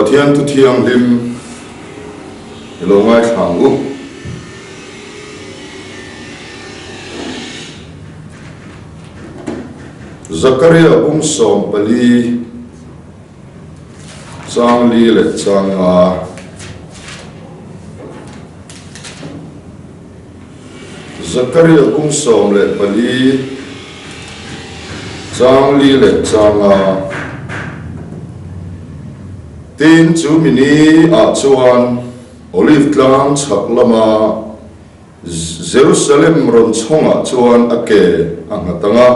Pathian thu thianghlim i lo ngaithla ang u. Zakaria bung 14 chang li leh chang nga. Zakaria bung 14 chang li leh chang nga. Tin, chu mi ni ah chuan Olive tlang chhak lama Jerusalem rawn chhawngah chuan a ke a nghat ang a.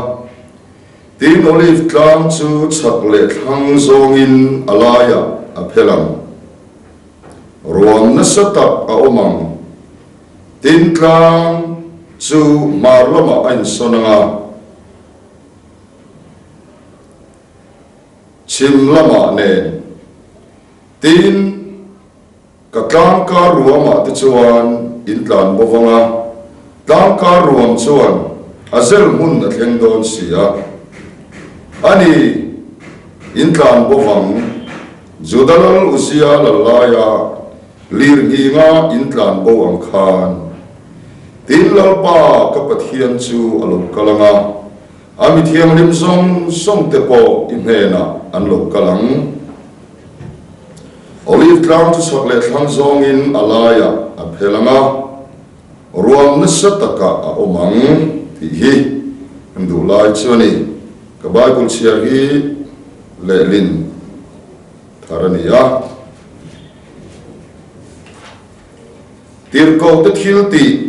Tin, Olive tlang chu chhak leh thlang zawngin a laiah a phel ang. Ruam nasa tak a awm ang. Tin, tlang chu hmar lamah a insawn ang a. Chhim lamah nen. Tin, ka tlangkar ruamah te chuan in tlan bo vang a, tlangkar ruam chuan a zel hmun a thleng dawn si a. A ni, in tlan bo vang, Juda lal Uzia lal laia lirnghinga in tlan bo ang khan. Tin, Lalpa ka Pathian chu a lo kal ang a, A mi thianghlim zawng zawng te pawh i hnenah an lo kal ang. Olive tlang chu chhak leh thlang zawngin a laiah a phel ang a, ruam nasa takah a awm ang tih hi kan duh lai chu a ni. Ka Bible chhiar hi lehlin thar a ni a. Tirhkohte thil tih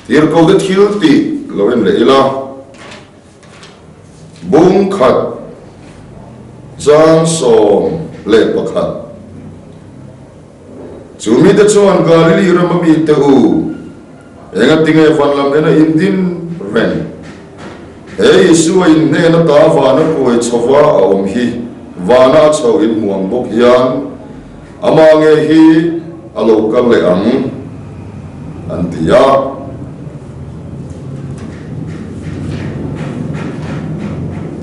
Tirhkohte thil tih lo en leh ila, Bung khat chang 11. Chu mite chuan Galili rama mite u, engatinge van lam ena in din reng? He Isua in hnen ata vana kuai chhova a awm hi vana a chho in hmu ang bawk hian amah nge hi a lo kal leh ang, an ti a.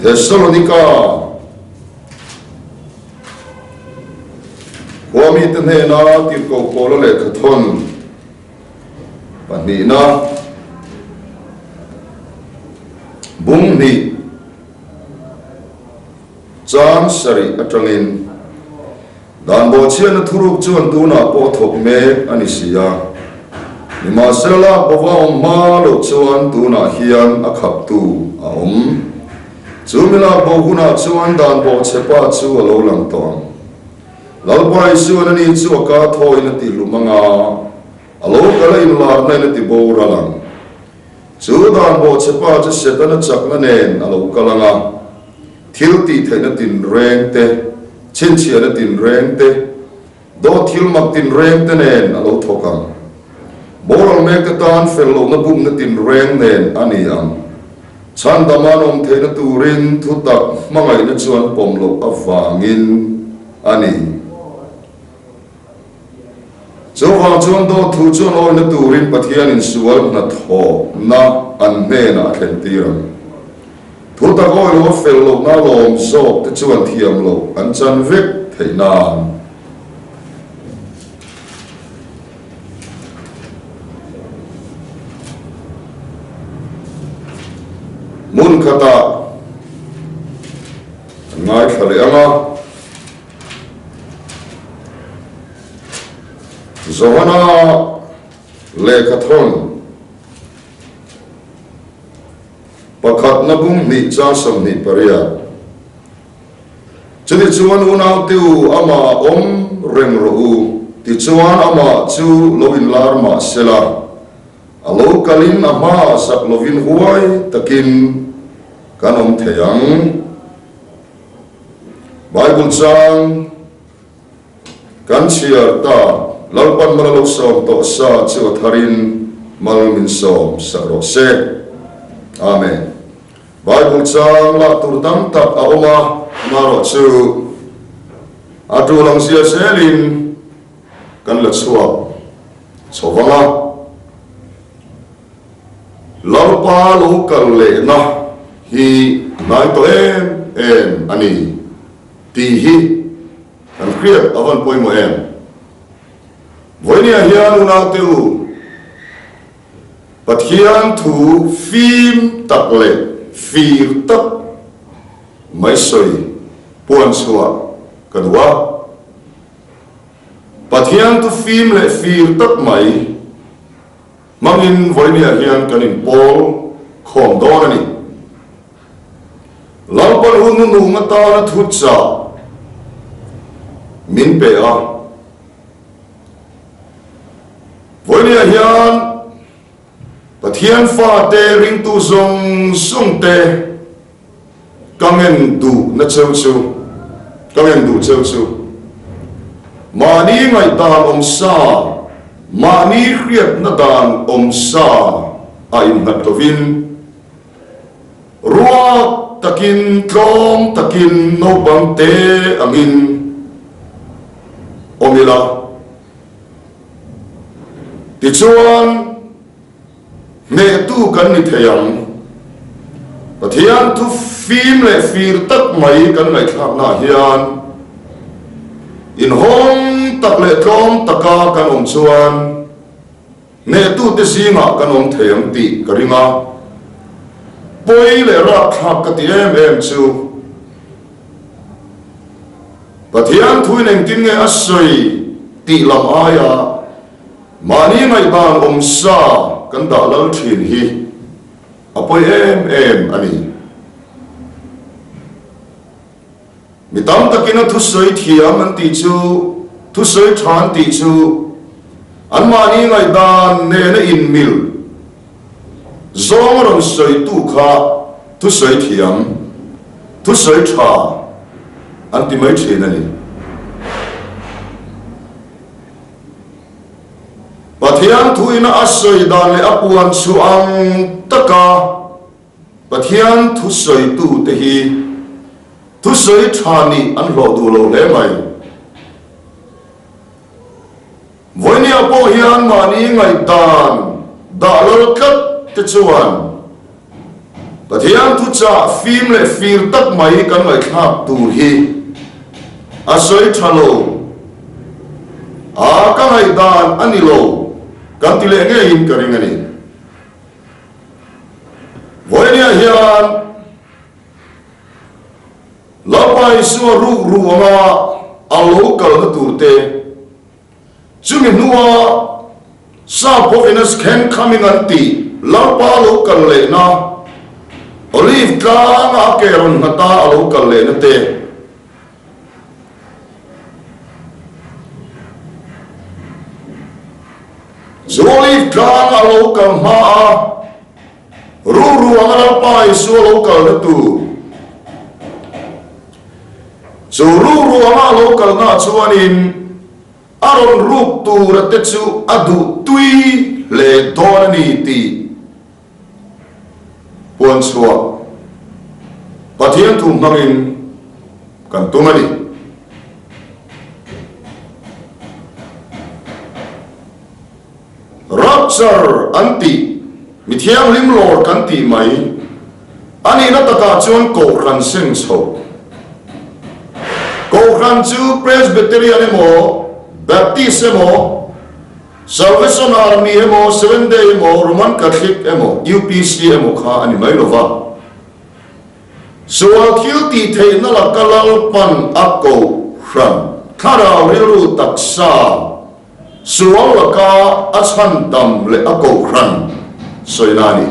Thessalonika. Khuamite hnena tirhkoh pawla lehkhathawn pahnihna bung hnih chang sarih atangin dan bawhchhiatna thuruk chuan tunah pawh thawk mek a ni si a, nimahsela lak bova awm hma loh chuan tunah hian a khaptu a awm. Chu milak bo hunah chuan dan bawhchhe pa chu a lo lang tawh ang. Lalpa Isuan ani chu a ka thawiin a ti hlum ang a, a lo kal a inlarna in a ti boral ang. Chu dan bawhchhe pa chu Setana chakna nen a lo kal ang a, thil tih theihna tinreng te, chhinchhiahna tinreng te, dawt thil mak tinreng te nen a lo thawk ang. Boral mekte tan fel lohna bumna tinreng nen a ni ang. Chhandam an awm theihna turin thutak hmangaihna chuan pawm loh avangin a ni. Chuvang chuan dawt thu chuan awihna turin Pathianin sual hnathawhna an hnenah a thlentir ang. Thutak awih loh a fel lohna lawm zawk te chuan thiam loh an chan vek theih nan. Hmun khatah an ngaithla leh ang a, Johana lehkhathawn pakhatna bung hnih chang 28. Chutichuan unaute u, amah awm reng rawh u, tichuan amah chu lo inlar mah sela, a lo kalin a hmaah sak lovin huai takin kan awm thei ang. Bible chang kan chhiar ta, Lalpan mal a lo sawm tawh sa chu a tharin mal min sawm sak rawh se. Amen. Bible chang lak tur tam tak a awm a, amaherawhchu a tul ang zia zelin kan la chhuak chho vang a. Lalpa lo kal lehna hi a hnai tawh em? em a ni tih hi kan hriat a van pawimawh em? Vawinia hian unaute u, Pathian thu fim tak leh fir tak mai sawi puan chhuah ka duh a. Pathian thu fim leh fir tak mai hmangin vawinia hian kan inpawl khawm dawn a ni. Lalpan hun hnuhnung atana thu chah min pe a. Vawinia hian Pathian fate ringtu zawng zawng te ka ngen duh na cheu chu, ka ngen duh cheu chu, mahni ngaihdan awm sa, mahni hriatna dan awm sa a innghat lovin, Ruak takin, tlawm takin naupang te angin awm ila. Tichuan, hnehtu kan ni thei ang. Pathian thu fim leh fir tak mai kan ngaihthlaknaah hian inhawng tak leh tlawm taka kan awm chuan, Hnehtute zingah kan awm thei ang tih ka ring a, pawi leh rapthlak ka ti em em chu Pathian thuin engtin nge a sawi tih lam aia mahni ngaihdan awm sa kan dah lal thin hi a pawi em em a ni. Mi tam takin a thusawi thiam an tih chu, thusawi tha an tih chu anmahni ngaihdan nena inmil zawng a rawn sawitu kha thusawi thiam, thusawi tha an ti mai thin a ni. Pathian thuina a sawi dan leh a puan chhuah ang taka, Pathian thusawitute hi thusawi tha nih an hlawh duh lo hle mai. Vawinia pawh hian mahni ngaihdan dah lal tlat te chuan Pathian thuchah fim leh fir tak mai kan ngaihthlak tur hi a sawi tha lo a, ka ngaihdan a ni lo kan ti leh ngeiin ka ring a ni. Vawinia hian Lalpa Isua ruk ruanga a lo kalna turte, chumi hnua Sap hovin a second coming an tih Lalpa lo kal lehna, Olive tlanga a ke rawn nghata a lo kal lehna te, Zu Olive tlang a lo kal hma a, Ruruanga Lalpa Isua lo kalna tur. Chu Ruruanga a lo kalna chuanin a rawn ruk tura te chu a duh tui hle dawn a ni tih puan chhuah Pathian thu hmangin kan tum a ni. Rapture an tih, mi thianghlim lawr kan tih mai a nihna takah chuan Kohhran seng chho. Kohhran chu Presbyterian emaw, Baptist emaw, Salvation Army emaw, Seventh Day emaw, Roman Catholic emaw, UPC emaw kha a ni mai lo va. Sual thil tih theihna laka Lalpan a Kohhran thlarau rilru taksa sual laka a chhandam leh a Kohhran sawina a ni.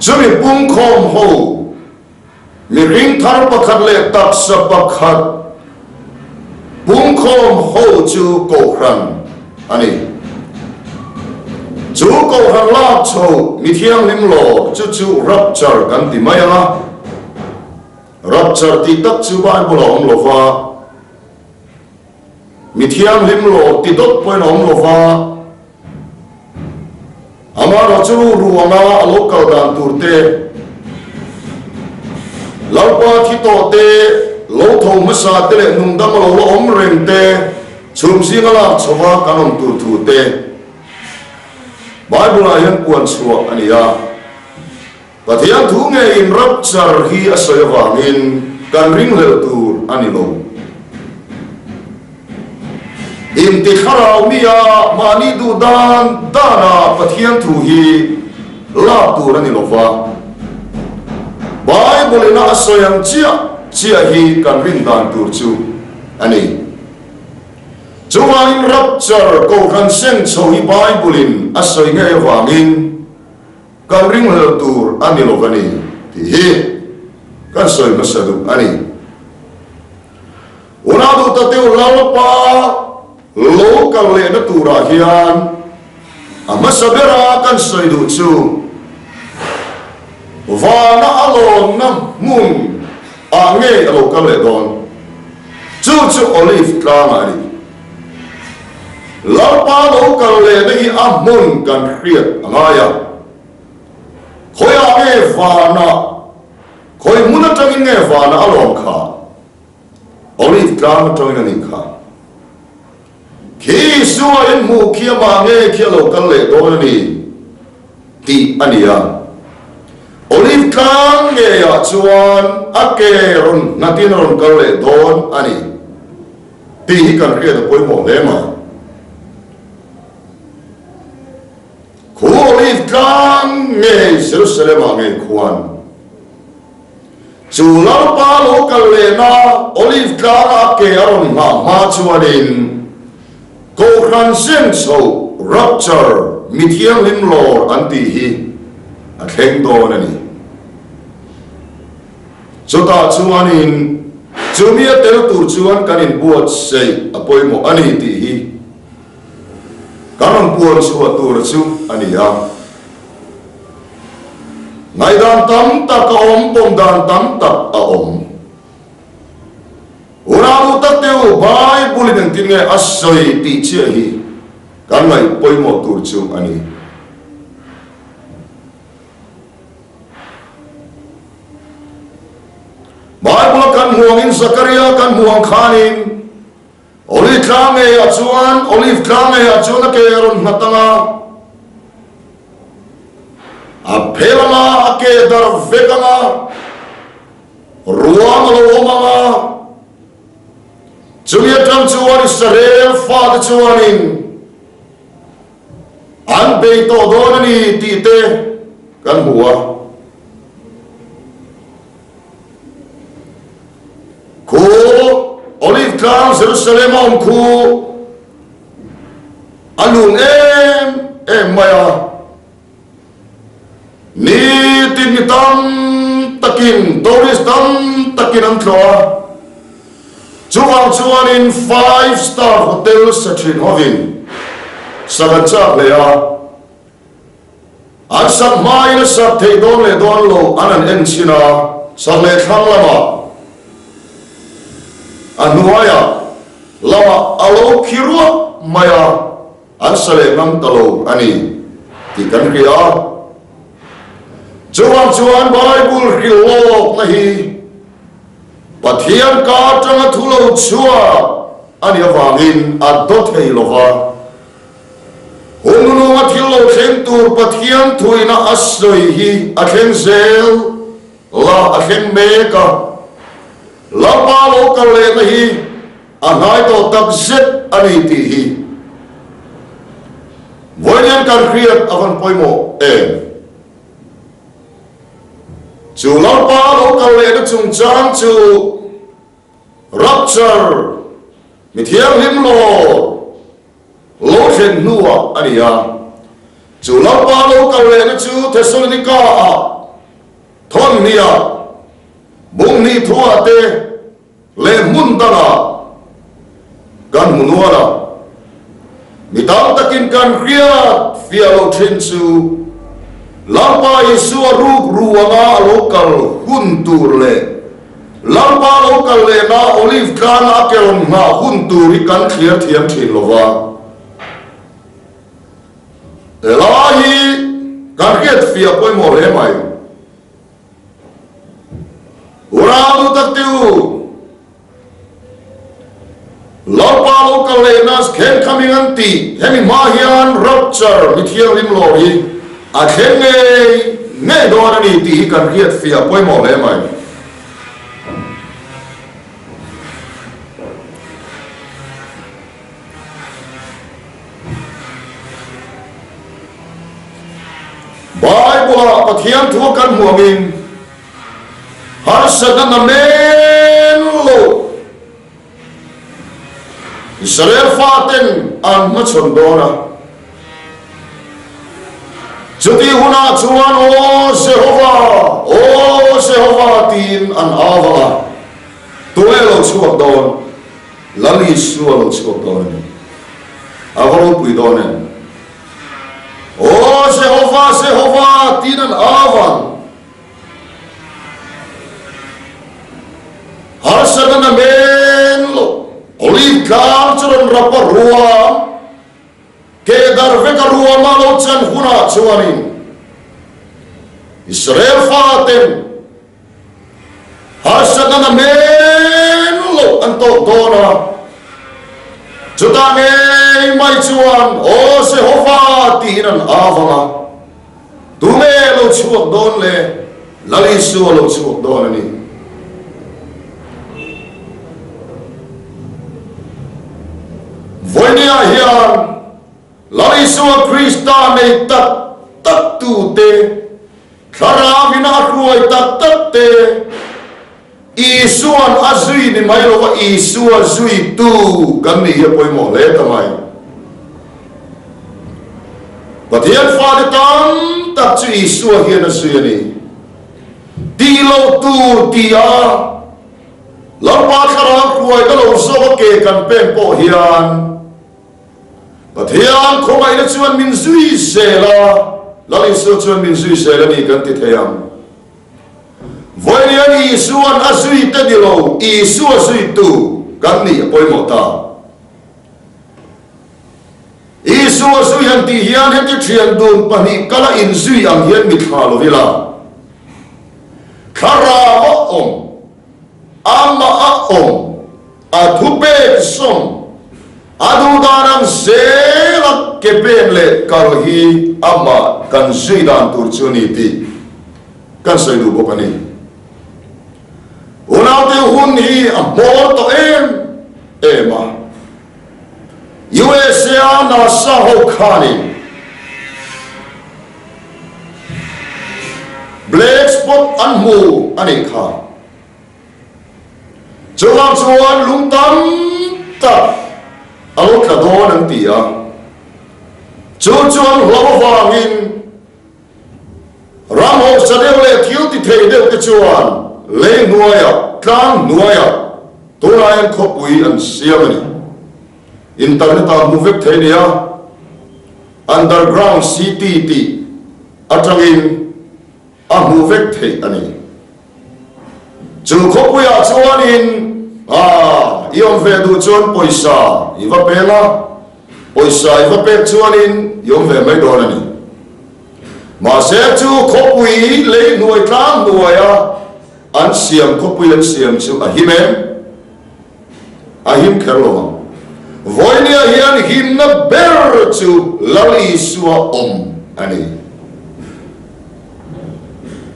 Chumi pungkhawm ho Mihring thar pakhat leh taksa pakhat pungkhawm ho chu Kohhran a ni. Chu Kohhran lak chho mi thianghlim lawr chu chu rapture kan ti mai ang a. Rapture tih tak chu Bible a awm lo va. Mi thianghlim lawr ti dawt pawhin a awm lo va. Amaherawhchu ru ru anga a lo kal dan tur te, Lalpa thi tawh te, lo tho hmasa te leh nungdam a lo la awm reng te, chhum zinga lak chhova kan awm tur thu te Bible-ah hian puan chhuah a ni a. Pathian thu ngeiin rapture hi a sawi avangin kan ringhlel tur a ni lo. Inti thlarau mia mahni duh dan dana Pathian thu hi lak tur a ni lo va. Bible ina a sawi ang chiah chiah hi kan rin dan tur chu a ni. Chuvangin rapture kohhran seng chho hi Bible in a sawi ngei avangin, Kan ringhlel tur a ni lo a ni tih hi kan sawi hmasa duh a ni. Unau duh ta teu Lalpa lo kal lehna turah hian a hmasa bera kan sawi duh chu vana a lawnna hmun ah ngei a lo kal leh dawn. Chu chu Olive tlangah a ni. Lalpa lo kal lehna hi a hmun kan hriat a ngai a. Khawiah nge vanah, khawi hmun atangin nge vanah a lawm kha? Olive tlang atangin a nih kha. Khi Isua in hmuh khi amah nge khi a lo kal leh dawn a ni tih a ni a. Olive tlang ngeiah chuan a ke rawn nghatin a rawn kal leh dawn a ni. Tih hi kan hriat a pawimawh hle mai. Khu Olive tlang ngei Jerusalem-ah ngei khuan chu Lalpa lo kal lehna Olive tlanga a ke a rawn nghah hma chuanin Kohhran zen chho, rapture, mi thianghlim lawr an tih hi a thleng dawn a ni. Chutah chuanin chumi a tel tur chuan kan inbuatsaih a pawimawh a ni tih hi kan rawn puan chhuah tur chu a ni a. Ngaihdan tam tak a awm, pawm dan tam tak a awm. Unau tak te u, Bible in engtin nge a sawi tih chiah hi kan ngaih pawimawh tur chu a ni. Bible a kan hmuangin Zakaria kan hmuang khanin Olive tlang ngeiah chuan Olive tlang ngeiah chuan a ke a rawn nghat ang a, a phel ang a, a ke dar vek ang a, ruang a lo awm ang a, chumi atang chuan Israel fate chuanin An bei tawh dawn a ni tih te kan hmu a. Khu Olive tlang Jerusalem a awm khu a lun em em mai a. Nitin mi tam takin, tourist tam takin an tlawh a. Chuvang chuanin five star hotel sa thin hovin sak an chak hle a, an sak hmain a sak theih dawn leh dawn lo an han en chhin a, sak leh thlang lamah a hnuaiah lamah a lo khi ruah mai a, an sa leh ngam ta lo a ni tih kan hria a. Chuvang chuan Bible hrilh lawkna hi Pathian ka atanga thu lo chhuak a nih avangin a daw thei lo va. Hun nununga thil lo thleng tur Pathian thuina a sawi hi a thleng zel la, a thleng mek a. Lalpa lo kal lehna hi a hnai tawh tak zet a ni tih hi vawiin kan hriat a van pawimawh em? Chu Lalpa lo kal lehna chungchang chu rapture, mi thianghlim lawr, lo thlen hnuah a ni a. Chu Lalpa lo kal lehna chu Thessalonika-ah thawn hniah, bung hnih thuah te, Leh hmun dangah kan hmu nual a, mi tam takin kan hriat fiah loh thin chu Lalpa Isua ruk ru anga a lo kal hun tur leh Lalpa lo kal lehna Olive tlanga a ke rawn nghah hun tur hi kan thliar thiam thin lo va. Helai hi kan hriat fiah pawimawh hle mai. Ura duh tak ti u. Lalpa lo kal leh na khen coming an tih hemi hma hian rapture mi thianghlim lawr hi a thleng ngei ngei dawn a ni tih hi kan hriat fiah pawimawh hle mai. Bible-ah Pathian thu a kan hmuh angin harsatna namen lo Israel faten an hmachhawn dawn a. Chutih hunah chuan, Aw Jehova, aw Jehova tiin an au vang a, tunge lo chhuak dawn? Lal Isua lo chhuak dawn a ni. A va ropui dawn em? Aw Jehova, Jehova tiin an au vang. Harsatna na men lo, Olive tlang chu rawn rap a ruam, Kedar vek a ruama lo chan hunah chuanin Israel faten harsatna na men lo an tawk dawn a. Chutah ngei mai chuan, Aw Jehova tiin an au vang a. Tunge lo chhuak dawn le? Lal Isua lo chhuak dawn a ni. Vawinia hian Lal Isua Krista nei tak tak tute, Thlarau ina a hruai tak tak te, Isua'n a zui ni mai lova Isua zuitu kan nih hi a pawimawh hle ta mai. Pathian fate tam tak chu Isua hian a zui a ni. Tih loh tur ti a Lalpa thlarau hruaina lo zawk a ke kan pen pawh hian Pathian khawngaihna chuan min zui zel a, Lal Isua chuan min zui zel a ni kan ti thei ang. Vawiin Isua'n a zuite ni lo, Isua zuitu kan nih a pawimawh ta. Isua zui han tih hian heti thian dun pahnih kala inzui ang hian mithla lo ila. Thlarau a awm, amah a awm, a thupek zawm, a duhdan ang zela ke pen leh kal hi amah kan zui dan tur chu a ni tih kan sawi duh bawk a ni. Unaute hun hi a hmawr tawh em em a. USA a NASA ho khanin Black spot an hmu a nih kha. Chuvang chuan lung tam tak a lo tla dawn an ti a. Chu chuan hlauh avangin Ram hausa deuh leh thil ti thei deuh te chuan lei hnuaiah, tlang hnuaiah tunah hian khawpui an siam a ni. Internet ah hmu vek thei nia, Underground City tih atangin a hmuh vek theih a ni. Chu khawpuiah chuanin ah i awm ve duh chuan pawisa i va peng a, pawisa i va pek chuanin i awm ve mai dawn a ni. Mahse chu khawpui lei hnuai tlang hnuaia an siam khawpui an siam chu a him em? A him kher lo ang. Vawinia hian himna ber chu Lal Isua awm a ni.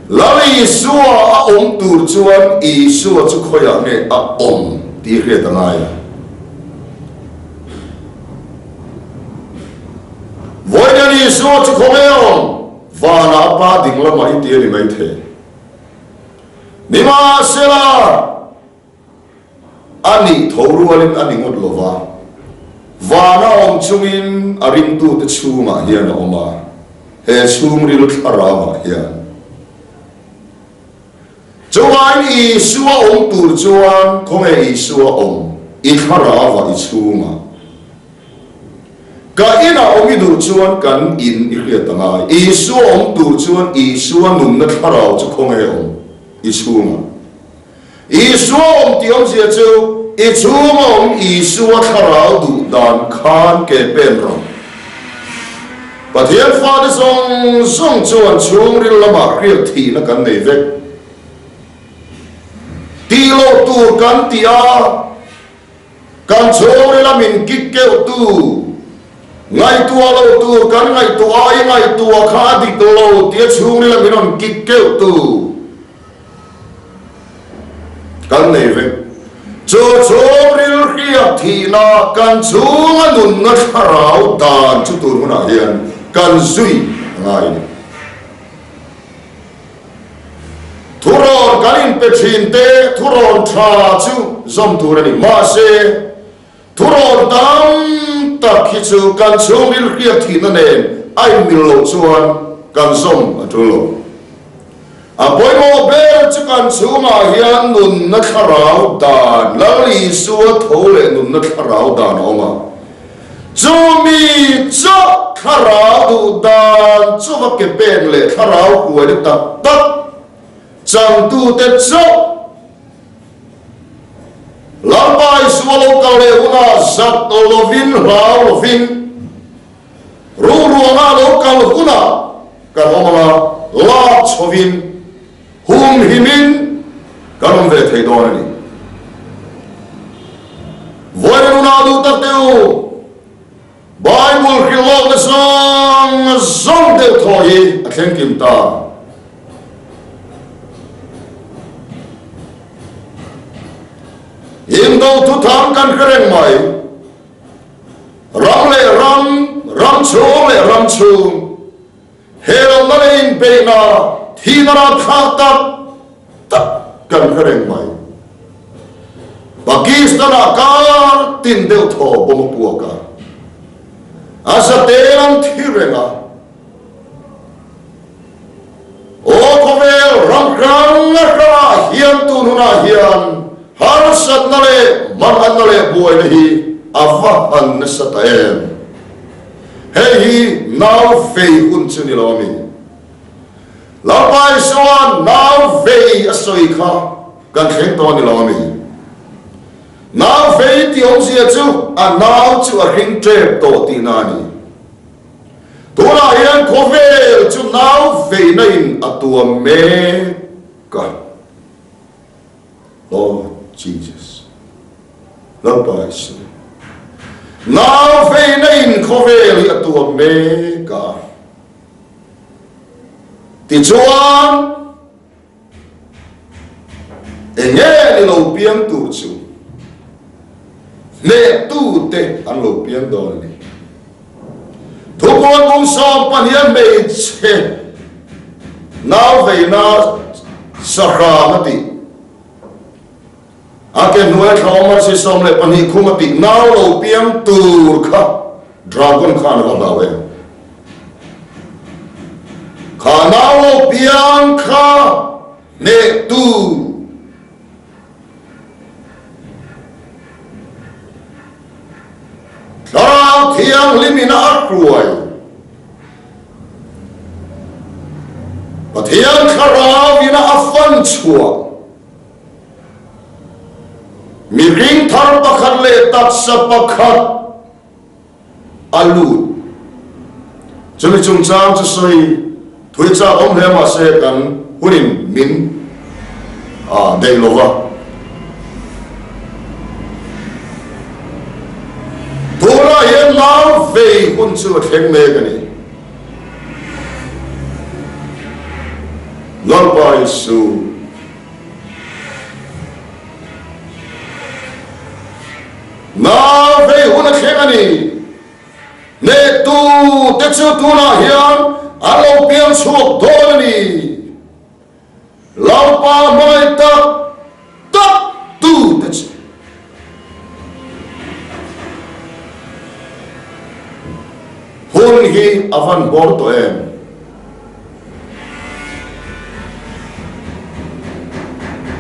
Lal Isua a awm tur chuan Isua chu khawiah nge a awm tih hriat a ngai a. Vawiin Isua chu khawnge a awm? Vanah a Pa ding lamah i ti a ni maithei. Nimahsela, a nih tho rualin a ni ngawt lo va, vana awm chungin a ringtute chhungah hian a awm a, he chhungril thlarauah hian. Chuvangin Isua awm tur chuan khawnge Isua awm? I thlarauah i chhungah. Ka inah awm i duh chuan kan in i hriat a ngai. Isua awm tur chuan Isua nunna thlarau chu khawnge awm? I chhungah. Isua awm tih awmzia chu i chhunga awm Isua thlarau duh dan khan ke pen rawh. Pathian fate zawng zawng chuan chhungril lamah hriat thihna kan nei vek. Tih loh tur kan ti a, kan chhungrila min kik keuhtu. Ngaihtuah lo tur kan ngaihtuah a, i ngaihtuah kha a dik lo tia chhungrila min rawn kik keuh tu kan nei vek. Chu chhungril hriat thihna kan chhunga nunna thlarau dan chu tur hunah hian kan zui a ngai a ni. Thurawn kan inpe thin te thurawn tha chu zawm tur a ni. Mahse, thurawn tam tak hi chu kan chhungril hriat thihna nen a inmil loh chuan kan zawm a tul lo. A pawimawh ber chu kan chhungah hian nunna thlarau dan, Lal Isua tho leh nunna thlarau dan a awm a. Chu mi chauh thlarau duh dan chu va ke pen leh thlarau hruaina tak tak changtute chauh Lalpa Isua lo kal leh hunah zat lovin hlau lovin ruhruanga lo kal hunah kan awm anga lak chhovin Humhimin kan awm ve thei dawn a ni. Vawiin unau duh tak te u, Bible hrilh lawkna zawng zawng deuh thaw hi a thleng kim ta. Indo thuthang kan hre reng mai. Ram leh ram, ram chhung leh ram chhung. He lalna leh inbeihna thihna rapthlak tak tak kan hre reng mai. Pakistan-ah kar tin deuh thaw bomb a puak a, a zatel an thi reng a. Aw khawvel ram hrang hrangah hian tun hunah hian harsatna leh manganna leh buaina hi a va han nasa ta em? Hei hi nau vei hun chu ni lo a mi? Lalpa Isua'n nau vei a sawi kha kan thleng tawh a ni lo a mi? Nau vei tih awmzia chu a nau chu a hring tep tawh tihna a ni. Tunah hian khawvel chu nau veina in a tuam mek a. Lord Jesus, Lalpa Isu, nau veina in khawvel hi a tuam mek a. Tichuan, enge ni lo piang tur chu hnehtute an lo piang dawn a ni. Thupuan bung sawm pahniha hmeichhe nau veina sahram a tih, a ke hnuai thlawm arsi 12 khum a tih nau lo piang tur kha dragon khan a va hlau em? Kha nau lo piang kha hnehtu Thlarau Thianghlim in a hruai. Pathian Thlarau in a fan chhuah. Mihring thar pakhat leh taksa pakhat a lut. Chumi chungchang chu sawi thui chak awm hle mahse kan hunin min daih lo va. Tunah hian nau vei hun chu a thleng mek a ni. Lalpa Isu. Nau vei hun a thleng a ni. Hnehtu te chu tunah hian an lo piang chhuak dawn a ni. Lalpa hmangaih tak tak tu te chu. Hun hi a van bawr tawh em?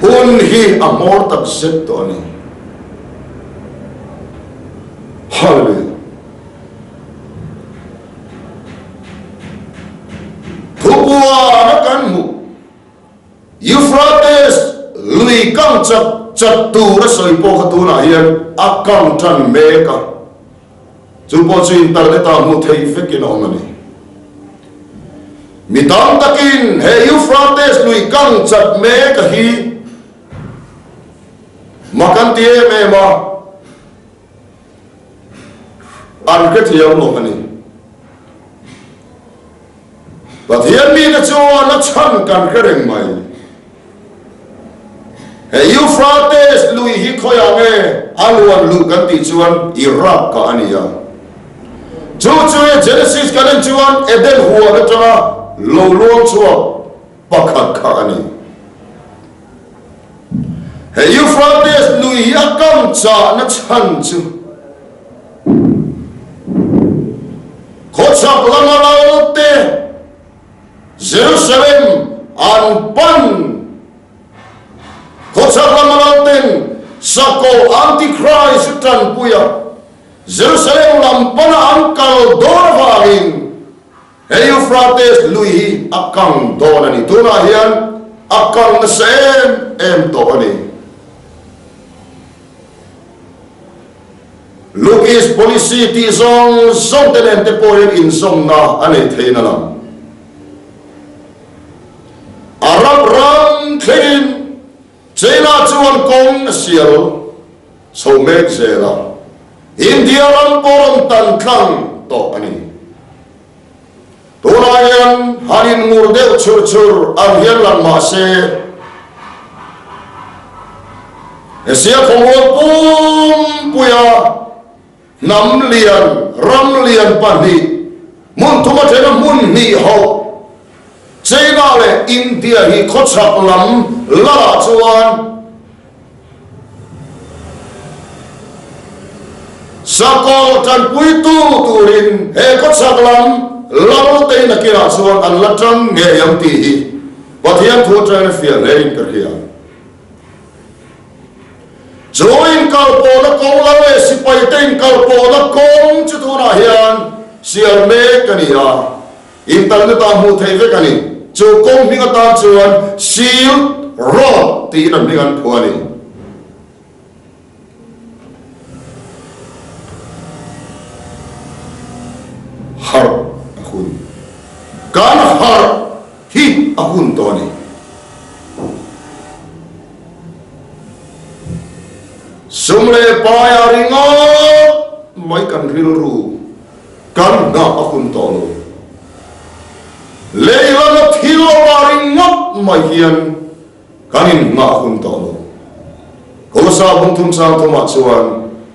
Hun hi a hmawr tak zet tawh a ni. Hallelujah. Thupuana kan hmuh Euphrates lui kang chat chat tur a sawi pawh kha tunah hian a kang tan mek a. Chu pawh chu internet ah hmuh theih vekin a awm a ni. Mi tam takin he Euphrates lui kang chat mek a hi mak an ti em em a, an hrethiam lo a ni. Pathian mite chuan a chhan kan hre reng mai. He Euphrates lui hi khawiah nge a luan luh kan tih chuan Iraq kah a ni a. Chu chu Genesis kan en chuan Eden huan atanga lo luang chhuak pakhat kha a ni. He Euphrates lui hi a kam chahna chhan chu khawchhak lama lalte Jerusalem an pan. Khawchhak lama lalten sakawlh Antichrist tanpuia Jerusalem lam pana an kal dawn avangin He Euphrates lui hi a kang dawn a ni. Tunah hian a kang nasa em em tawh a ni. Look East Policy tih zawng zawng te nen te pawh hian inzawmna a nei theiin a lang. Arab ram thlengin China chuan kawng a sial chho mek zel a, India ram pawh rawn tan tlang tawh a ni. Tunah hian han inngur deuh chhur chhur ang hian lang mah se, Asia khawmual pumpuia hnam lian, ram lian pahnih, hmun thuma thena hmun hnih ho, China leh India hi khawchhak lam lalah chuan Sakawlh tanpuitu turin he khawchhak lam Lalteina kinah chuan an la tang ngei ang tih hi Pathian thu atangin a fiah hlein ka hria. Chu inkalpawhna kawng lo leh sipaite inkalpawhna kawng chu tunah hian sial mek a ni a. Internet ah hmuh theih vek a ni. Chu kawng hming atan chuan Silk Road tiin a hming an phuah a ni. Harh a hun. Kan harh hi a hun tawh a ni. Sum leh paia ringawt mai kan rilru. Kan nghah a hun tawh lo. Lei lama thil awm ah ringawt mai hian kan innghah a hun tawh lo. Kolosa bung thum chang thumah chuan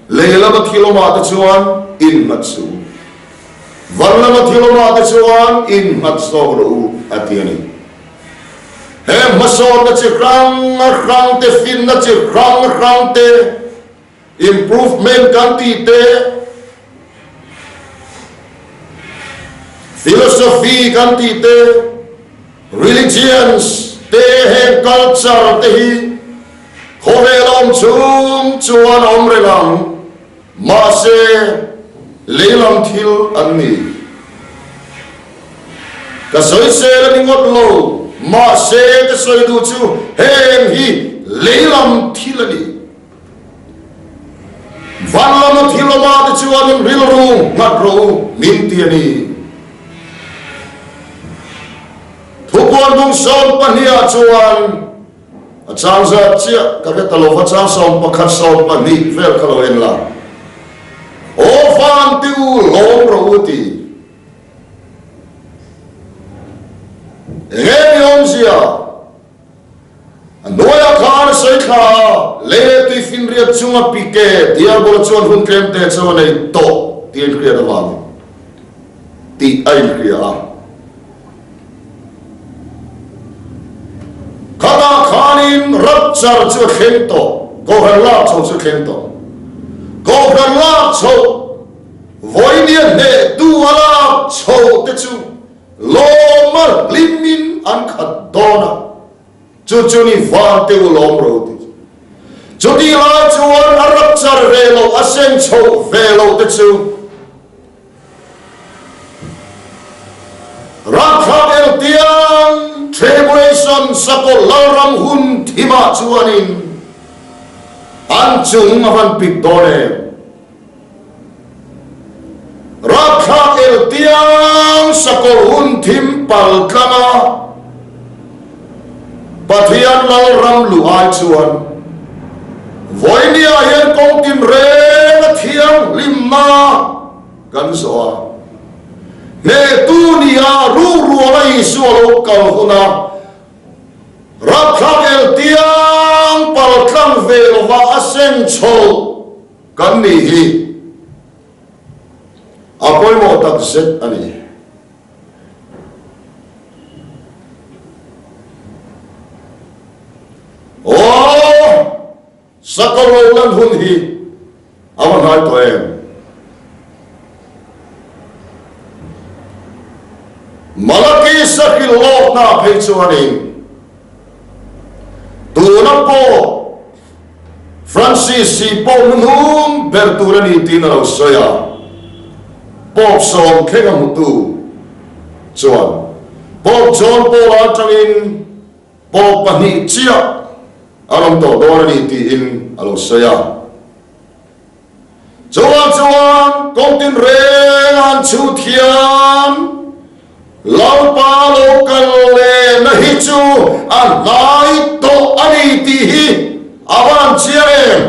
lei lama thil awm ah te chuan innghat suh u. Van lama thil awm ah te chuan innghat zawk rawh u a ti a ni. He hmasawnna chi hrang hrang te, finna chi hrang hrang te, Improvement kan tih te, philosophy kan tih te, religions te heng culture te hi khawvel a awm chhung chuan a awm reng ang, mahse leilam thil an ni. Ka sawisel a ni ngawt lo, mahse ka sawi duh chu heng hi leilam thil a ni. Van lama thil awma te chuan in rilru nghat rawh u min ti a ni. Thupuan bung 12 ah chuan a chang zat chiah ka hre ta lo va, chang 11 12 vel kha lo en la. Aw van ti u lawm rawh u ti. Enge ni awmzia? A hnuaiah khan a sawi thla a, lei leh tuifinriat chunga pike Diabola chuan hun tlemte chu a nei tawh tih a inhriat avangin tih a inhria a. Khatah khanin rapture chu a thleng tawh, Kohhran lak chho chu a thleng tawh. Kohhran lak chhoh, vawinia hnehtu a lak chhoh te chu Lawma hlimin an khat dawn a, chu chu ni van te u lawm ro ti chu. Chutih lai chuan a rapchar ve loh, a seng chhoh ve loh te chu rapthlak eltiang tribulation sakawlh lalram hun thimah chuanin an chung a van pik dawn em? Rapthlak eltiang sakawr hun thim pal tlanga Pathian Lalram luh ai chuan vawinia hian kawng tinreng a thianghlimna kan zawh a. Hnehtu nia rukruala Isua lo kal huna rapthlak eltiang paltlang ve lova a seng chho kan nih hi a pawimawh takzet a ni. Aw! Sakawr lo lan hun hi a va hnai tawh em? Malaki sahrilh lawkna phei chuanin tuna pawh Francis hi pawh hnuhnung ber tur a ni tiin a lo sawi a, Pope Sawmthleng a hmutu chuan Pope John Paul-a atangin Pope pahnih chiah a rawn tawh dawn a ni tiin a lo sawi a. Chuvang chuan kawng tinreng an chhut hian Lalpa lo kal lehna hi chu a hnai tawh a ni tih hi a va lang chiang em?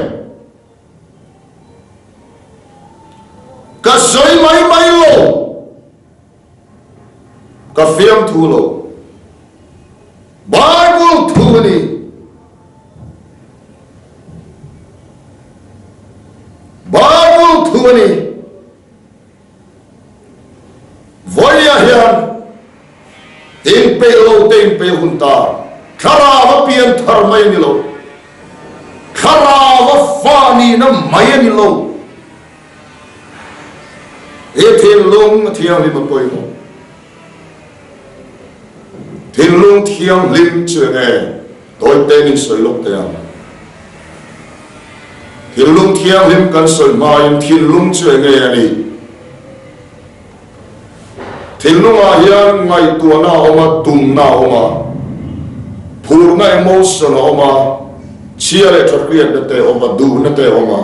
Ka sawi mai mai lo. Ka fiamthu lo. Bible thu a ni. Bible thu a ni. Vawiah hian inpeih lo te inpeih hun ta. Thlarau a pian thar mai a ni lo. Thlarau a fa nihna mai a ni lo. I thinlung a thianghlim a pawimawh. Thinlung thianghlim chu eng nge? Tawite min sawi lawk teh ang. Thinlung thianghlim kan sawi hmain thinlung chu eng nge a nih? Thinlungah hian ngaihtuahna a awm a, tumna a awm a, phurna emotion a awm a, chhia leh tha hriatna te a awm a, duhna te a awm a.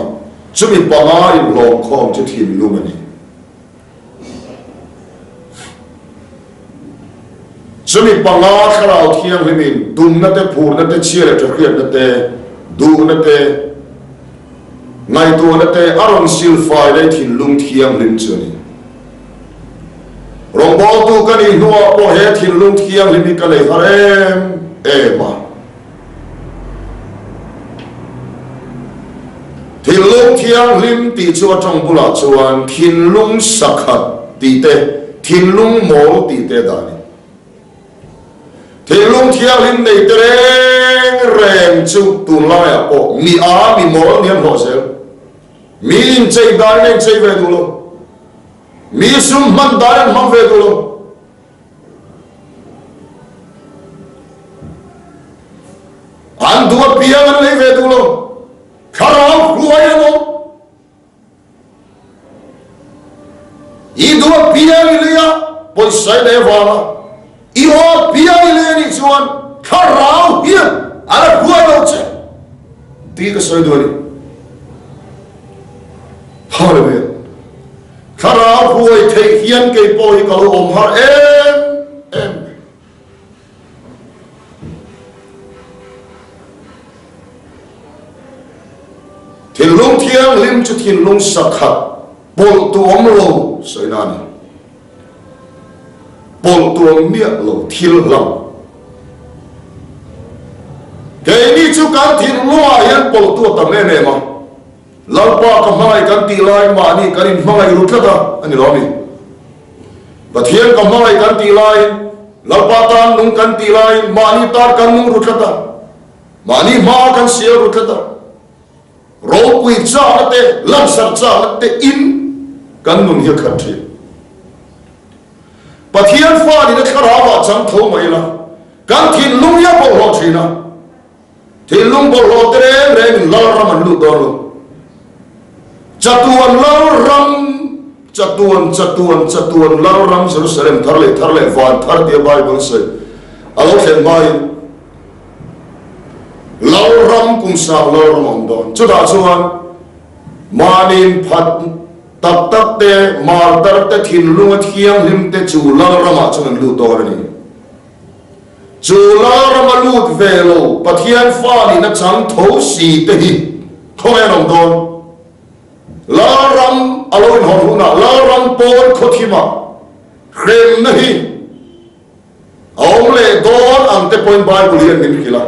Chumi panga inhlawmkhawm chu thinlung a ni. Chumi panga Thlarau Thianghlimin tumna te, phurna te, chhia leh ṭhahriatna te, duhna te, ngaihtuahna te a rawn silfai leh thinlung thianghlim chu a ni. Rawngbawltu ka nih hnuah pawh he thinlung thianghlim hi ka nei har em em a. Thinlung thianghlim tih chu a tawng bulah chuan thinlung sakhat tih te, thinlung mawl tih te dah a ni. Thinlung thianghlim nei te reng reng chu tunlaiah pawh mi a mi mawl ni an hlawh zel. Mi inchei danin a inchei ve duh lo. Mi sum hman danin an hmang ve duh lo. An duh apiang an lei ve duh lo. Thlarau hruai an awm. I duh apiang i lei a, pawisa i lei avanga i aw apiang i lei a nih chuan thlarau hian a la hruai lo che tih ka sawi duh a ni. Hallelujah. Thlarau hruai theih hian kei pawh hi ka lo awm har em em. Thinlung thianghlim chu thinlung sakhat pawlh tu awm lo sawina a ni. Pawlh tu awm miah lo thil hlang. Keini chu kan thinlungah hian pawlh tu a tam em em a. Lalpa ka hmangaih kan tih lai mahni kan inhmangaih ru tlat a, a ni lo a mi? Pathian ka hmangaih kan tih laiin, Lalpa tan nung kan tih laiin mahni tan kan nung ru tlat a, mahni hma kan sial ru tlat a, ropui chakna te, langsar chakna te in kan nun hi a khat thin. Pathian fa nihna thlarauah chang tho mai ila, kan thinlung hi a bawlhhlawh thin a. Thinlung bawlhhlawh te reng rengin Lalram an lut dawn lo. Chatuan Lalram, chatuan, chatuan, chatuan Lalram Jerusalem thar leh thar leh van thar tia Bible sawi a lo thlen hmain Lalram kum sang Lalram a awm dawn. Chutah chuan mahni phat tak tak te, martar te, thinlunga thianghlim te chu Lalramah chuan an lut dawn a ni. Chu Lalrama lut ve lo Pathian fa nihna chang tho si te hi khawnge an awm dawn? Lalram a lo inhawn hunah Lalram pawn khawthimah. Hremna hi a awm leh dawn ang te pawhin Bible hian min hrilh a.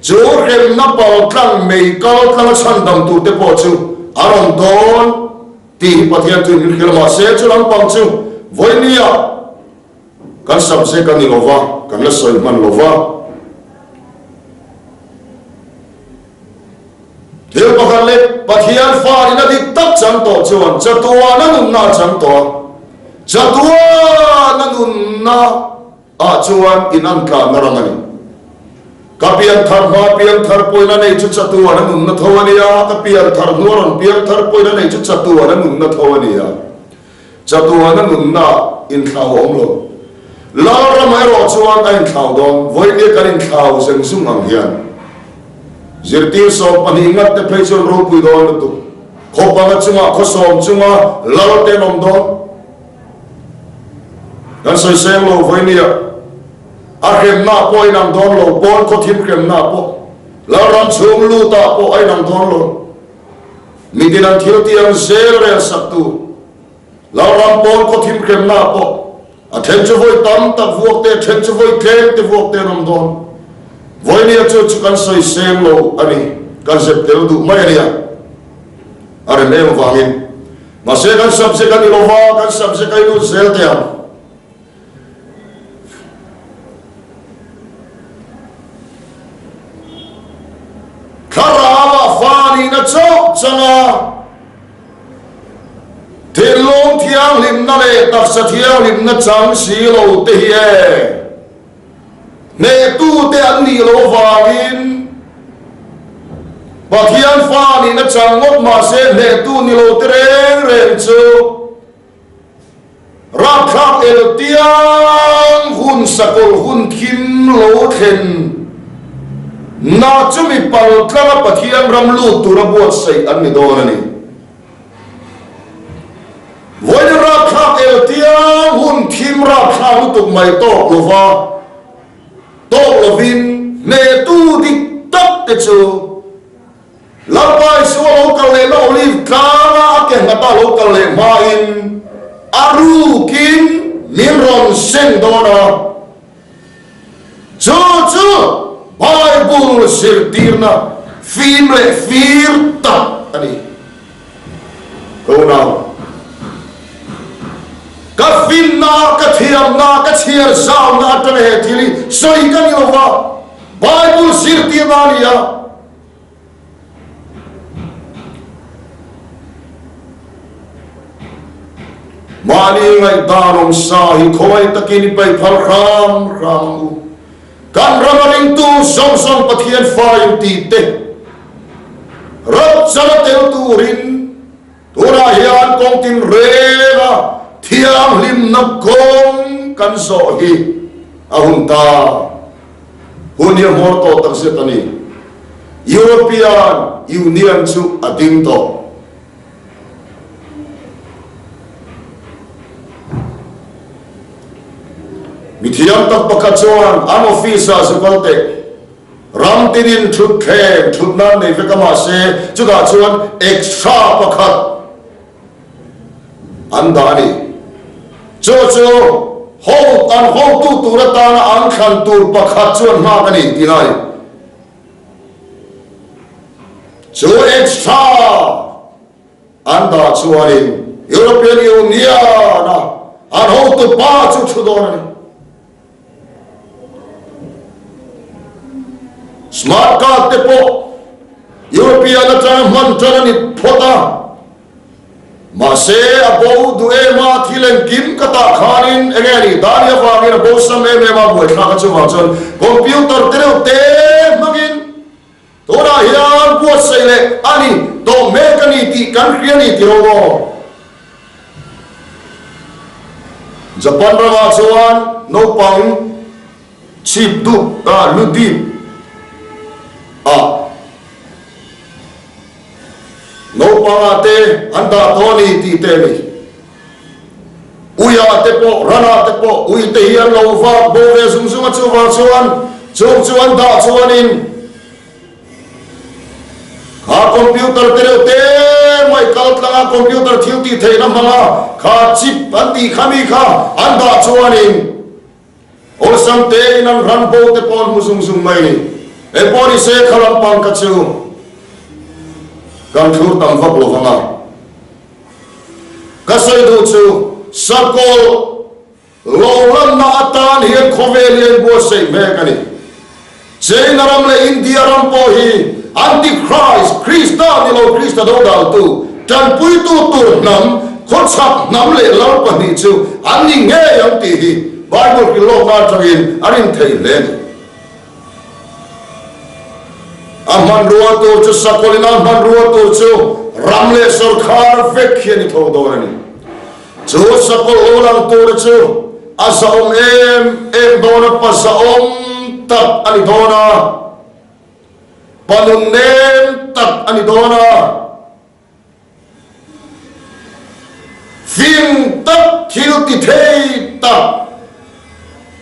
Chu hremna pal tlang mei kal tlanga chhandam tur te pawh chu a rawn dawn tih hi Pathian chuan min hrilh a. Mahse chu lampang chu vawinia kan subject a ni lo va, kan la sawi hman lo va. Thil pakhat leh Pathian fa nihna dik tak chang tawh chuan chatuana nunna a chang tawh a, chatuana nunna ah chuan in an tlanna ram a ni. Ka pianthar hma pianthar pawhin a nei chu chatuana nunna tho a nia, ka pianthar hnua rawn pianthar pawhin a nei chu chatuana nunna tho a nia. Chatuana nunna inthlau a awm lo. Lalram erawh chuan a inthlau dawn. Vawinia kan inthlau zeng zung ang hian zirtir 12 ngat te phei chuan ropui dawn lutuk. Khaw panga chungah khaw sawm chunga lal te an awm dawn. Kan sawi seng lo vawinia a hremna pawh a inang dawn lo, pawn khaw thim hremna pawh Lalram chhung lutah pawh a inang dawn lo. Mitin an thil tiang zel rel sak tu Lalram pawn khaw thim hremna ah pawh a then chu vawi tam tak vuak te, a then chu vawi tlem te vuak te an awm dawn. Vawinia chu chu kan sawi seng lo a ni, kan zep tel duh mai a nia. A rem em avangin. Mahse kan subject a ni lo va, kan subject a i lut zel teh ang. Thlarauah fa nihna chauh changa thinlung thianghlimna leh taksa thianghlimna chang si lo te hi e hnehtute an nih loh avangin Pathian fa nihna chang ngawt mahse hnehtu ni lo te reng reng chu Rapthlak el tiang hun sakawlh hun thim lo thlen na chumi pal tlanga Pathian ram lut tura buatsaih an ni dawn a ni. Vawiin rapthlak el tiang hun thim rapthlak lutuk mai tawk lova tawk lovin hnehtu dik tak te chu Lalpa Isua lo kal lehna Olive tlanga a ke nghat a lo kal leh hmain a rukin min rawn seng dawn a. Chu chu Bible zirtirna fim leh fir tak a ni. Ka unau, ka finna, ka thiamna, ka chhiar zauna atanga he thil hi sawi ka ni lo va, Bible zirtirna a ni a. Mahni ngaihdan awm sa hi khawngaih takin i paih phal hram hram ang u. Kan rama ringtu zawng zawng Pathian fa in tih te ram chana tel turin tunah hian kawng tinrenga thianghlimna kawng kan zawh hi a hun ta. Hun hi a hmawr tawh takzet a ni. European Union chu a ding tawh. Mithiam tak pakhat chuan an office-ah zu kal teh. Ram tinin thutthleng thut nan nei vek a mahse chutah chuan extra pakhat an dah a ni. Chu chu ho an hotu tur atana an thlan tur pakhat chuan nghak a ni tih lai. Chu extra an dah chuanin European Union-a an hotu pa chu thu dawn a ni. Smart card te pawh European atanga hman tan a ni phawt a, mahse a bo duh em a, thil engkim ka tah khanin enge a nih dan hi avangin a bo sam em em a, buaithlak a chuvang chuan computer te reuh te hmangin Tunah hian buatsaih leh a ni tawh mek a ni tih kan hria ni tiro maw? Japan ramah chuan naupang chhip dup ah lu dip ah naupang ah te an dah tawh a ni tih te a ni. Uiah te pawh ranah te pawh ui te hi an lo vak bo ve zung zung a, chuvang chuan chung chu an dah chuanin kha computer te reuh te mai kal tlanga computer thil tih. thiltihtheihna hmanga kha chip an tih kha mi kha an dah chuanin awlsam tein an ran bo te pawh an hmu zung zung mai ni. Engpawh ni se kha lampang kha chu kan thlur tam vak lo vang a. Ka sawi duh chu sakawlh Lo lanna atan hian khawvel hi a inbuatsaih mek a ni. China ram leh India ram pawh hi Antichrist, Krista ni lo Krista dodaltu, tanpuitu tur hnam, khawchhak hnam leh lal pahnih chu an ni ngei ang tih hi Bible hrilhlawkna atangin a rin thei hle a ni. A hmanrua tur chu sakawlin a hmanrua tur chu ram leh sawrkhar vek hi a ni tho dawn a ni. Chu sakawlh lo lang tur chu a zahawm em em dawn a, pa zahawm tak a ni dawn a, pa nunnem tak a ni dawn a, fing tak thil ti thei tak,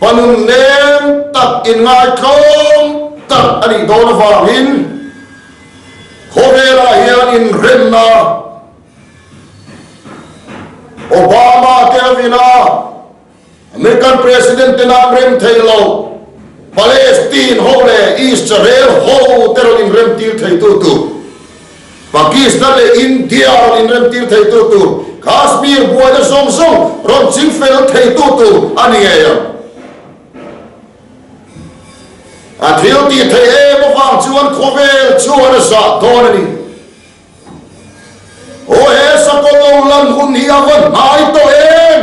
pa nunnem tak inngaitlawm tak a nih dawn avangin khawvelah hian inremna Obama te a vin a, American President ten an rem thei lo, Palestine ho leh Israel ho te rawn inrem tir theitu tur, Pakistan leh India rawn inrem tir theitu tur, Kashmir buaina zawng zawng rawn chingfel theitu tur a ni ngei ang. A thil tih theih em avang chuan khawvel chuan a zah dawn a ni. Aw he sakawt lo lan hun hi a va hnai tawh em?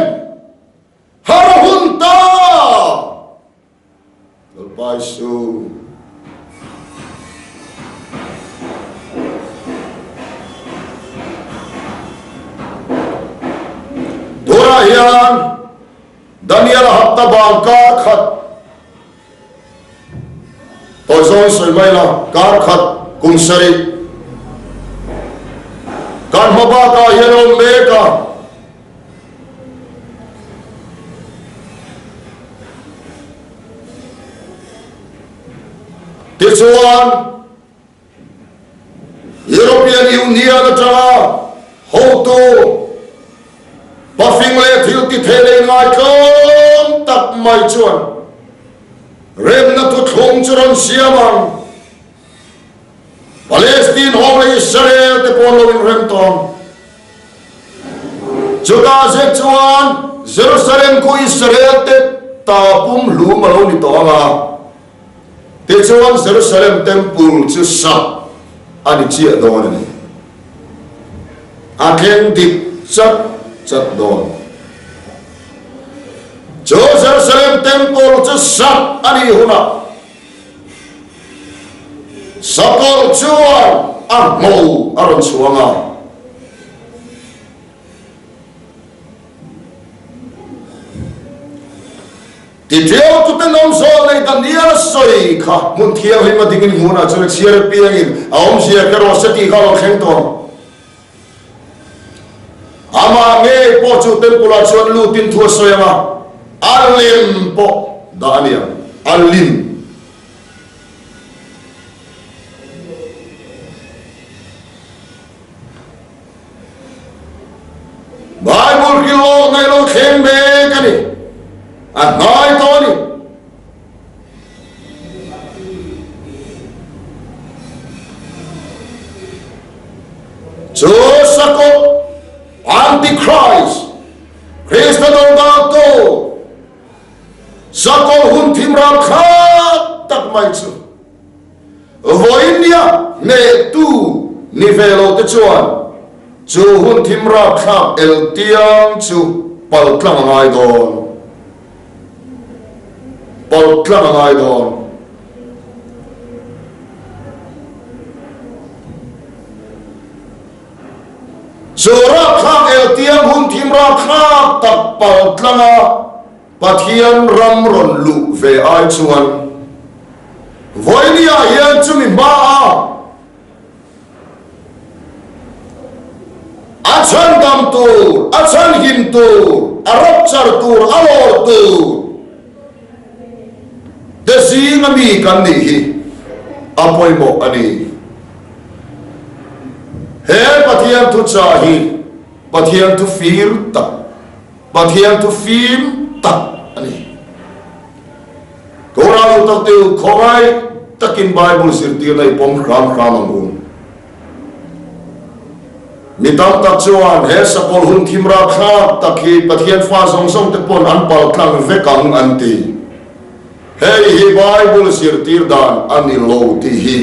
Har hun ta! Lalpa Isu. Tunah hian Daniel-a hapta bang kar khat Tawi zawng sawi mai la, kar khat kum sarih kan hma bakah hian a awm mek a. Tichuan, European Union atanga hotu pafing leh thil ti thei leh ngaitlawm tak mai chuan remna thuthlung chu rawn siam ang. Palestine ho leh Israel te pawh an lo inrem tawh ang. Chutah zet chuan Jerusalem khu Israel te ta pumhlum a lo ni tawh ang a. Tichuan Jerusalem Temple chu sak a ni chiah dawn a ni. A thleng dik chat chat dawn. Chu Jerusalem Temple chu sak a nih hunah sakawlh chuan a ngho a rawn chhuang a. Tiṭiau tute nawm zawl nei Daniel sawi kha hmun thianghlim a dingin hmunah chuan a chhiar apiangin a awmzia kher rawh se tih kha a lo thleng tawh ang. Amah ngei pawh chu temple ah chuan lutin thu a sawi ang a, a lem pawh dah a ni ang, a lim. Bible hi lawk ngaih lo thleng mek a ni. A hnai tawh a ni. Chu sakawlh Antichrist, Krista dodaltu, sakawlh hun thim ralthlak tak mai chu Vawinia hnehtu ni ve lo te chuan chu hun thim rapthlak el tiang chu pal tlang a ngai dawn. Pal tlang a ngai dawn. Chu rapthlak el tiang hun thim rapthlak tak pal tlang a Pathian ram rawn luh ve ai chuan vawinia hian chumi hmaa a chhandam tur, a chhanhim tur, a rapchar tur, a lawr tur te zinga mi kan nih hi a pawimawh a ni. He Pathian thuchah hi. Pathian thu fir tak, Pathian thu fim tak a ni. Kohhran duh tak te u, khawngaih takin Bible zirtirna i pawm hram hram ang u. Mi tam tak chuan he sakawlh hun thim rapthlak tak hi Pathian fa zawng zawng te pawn an pal tlang vek ang an ti. Hei hi Bible zirtir dan a ni lo tih hi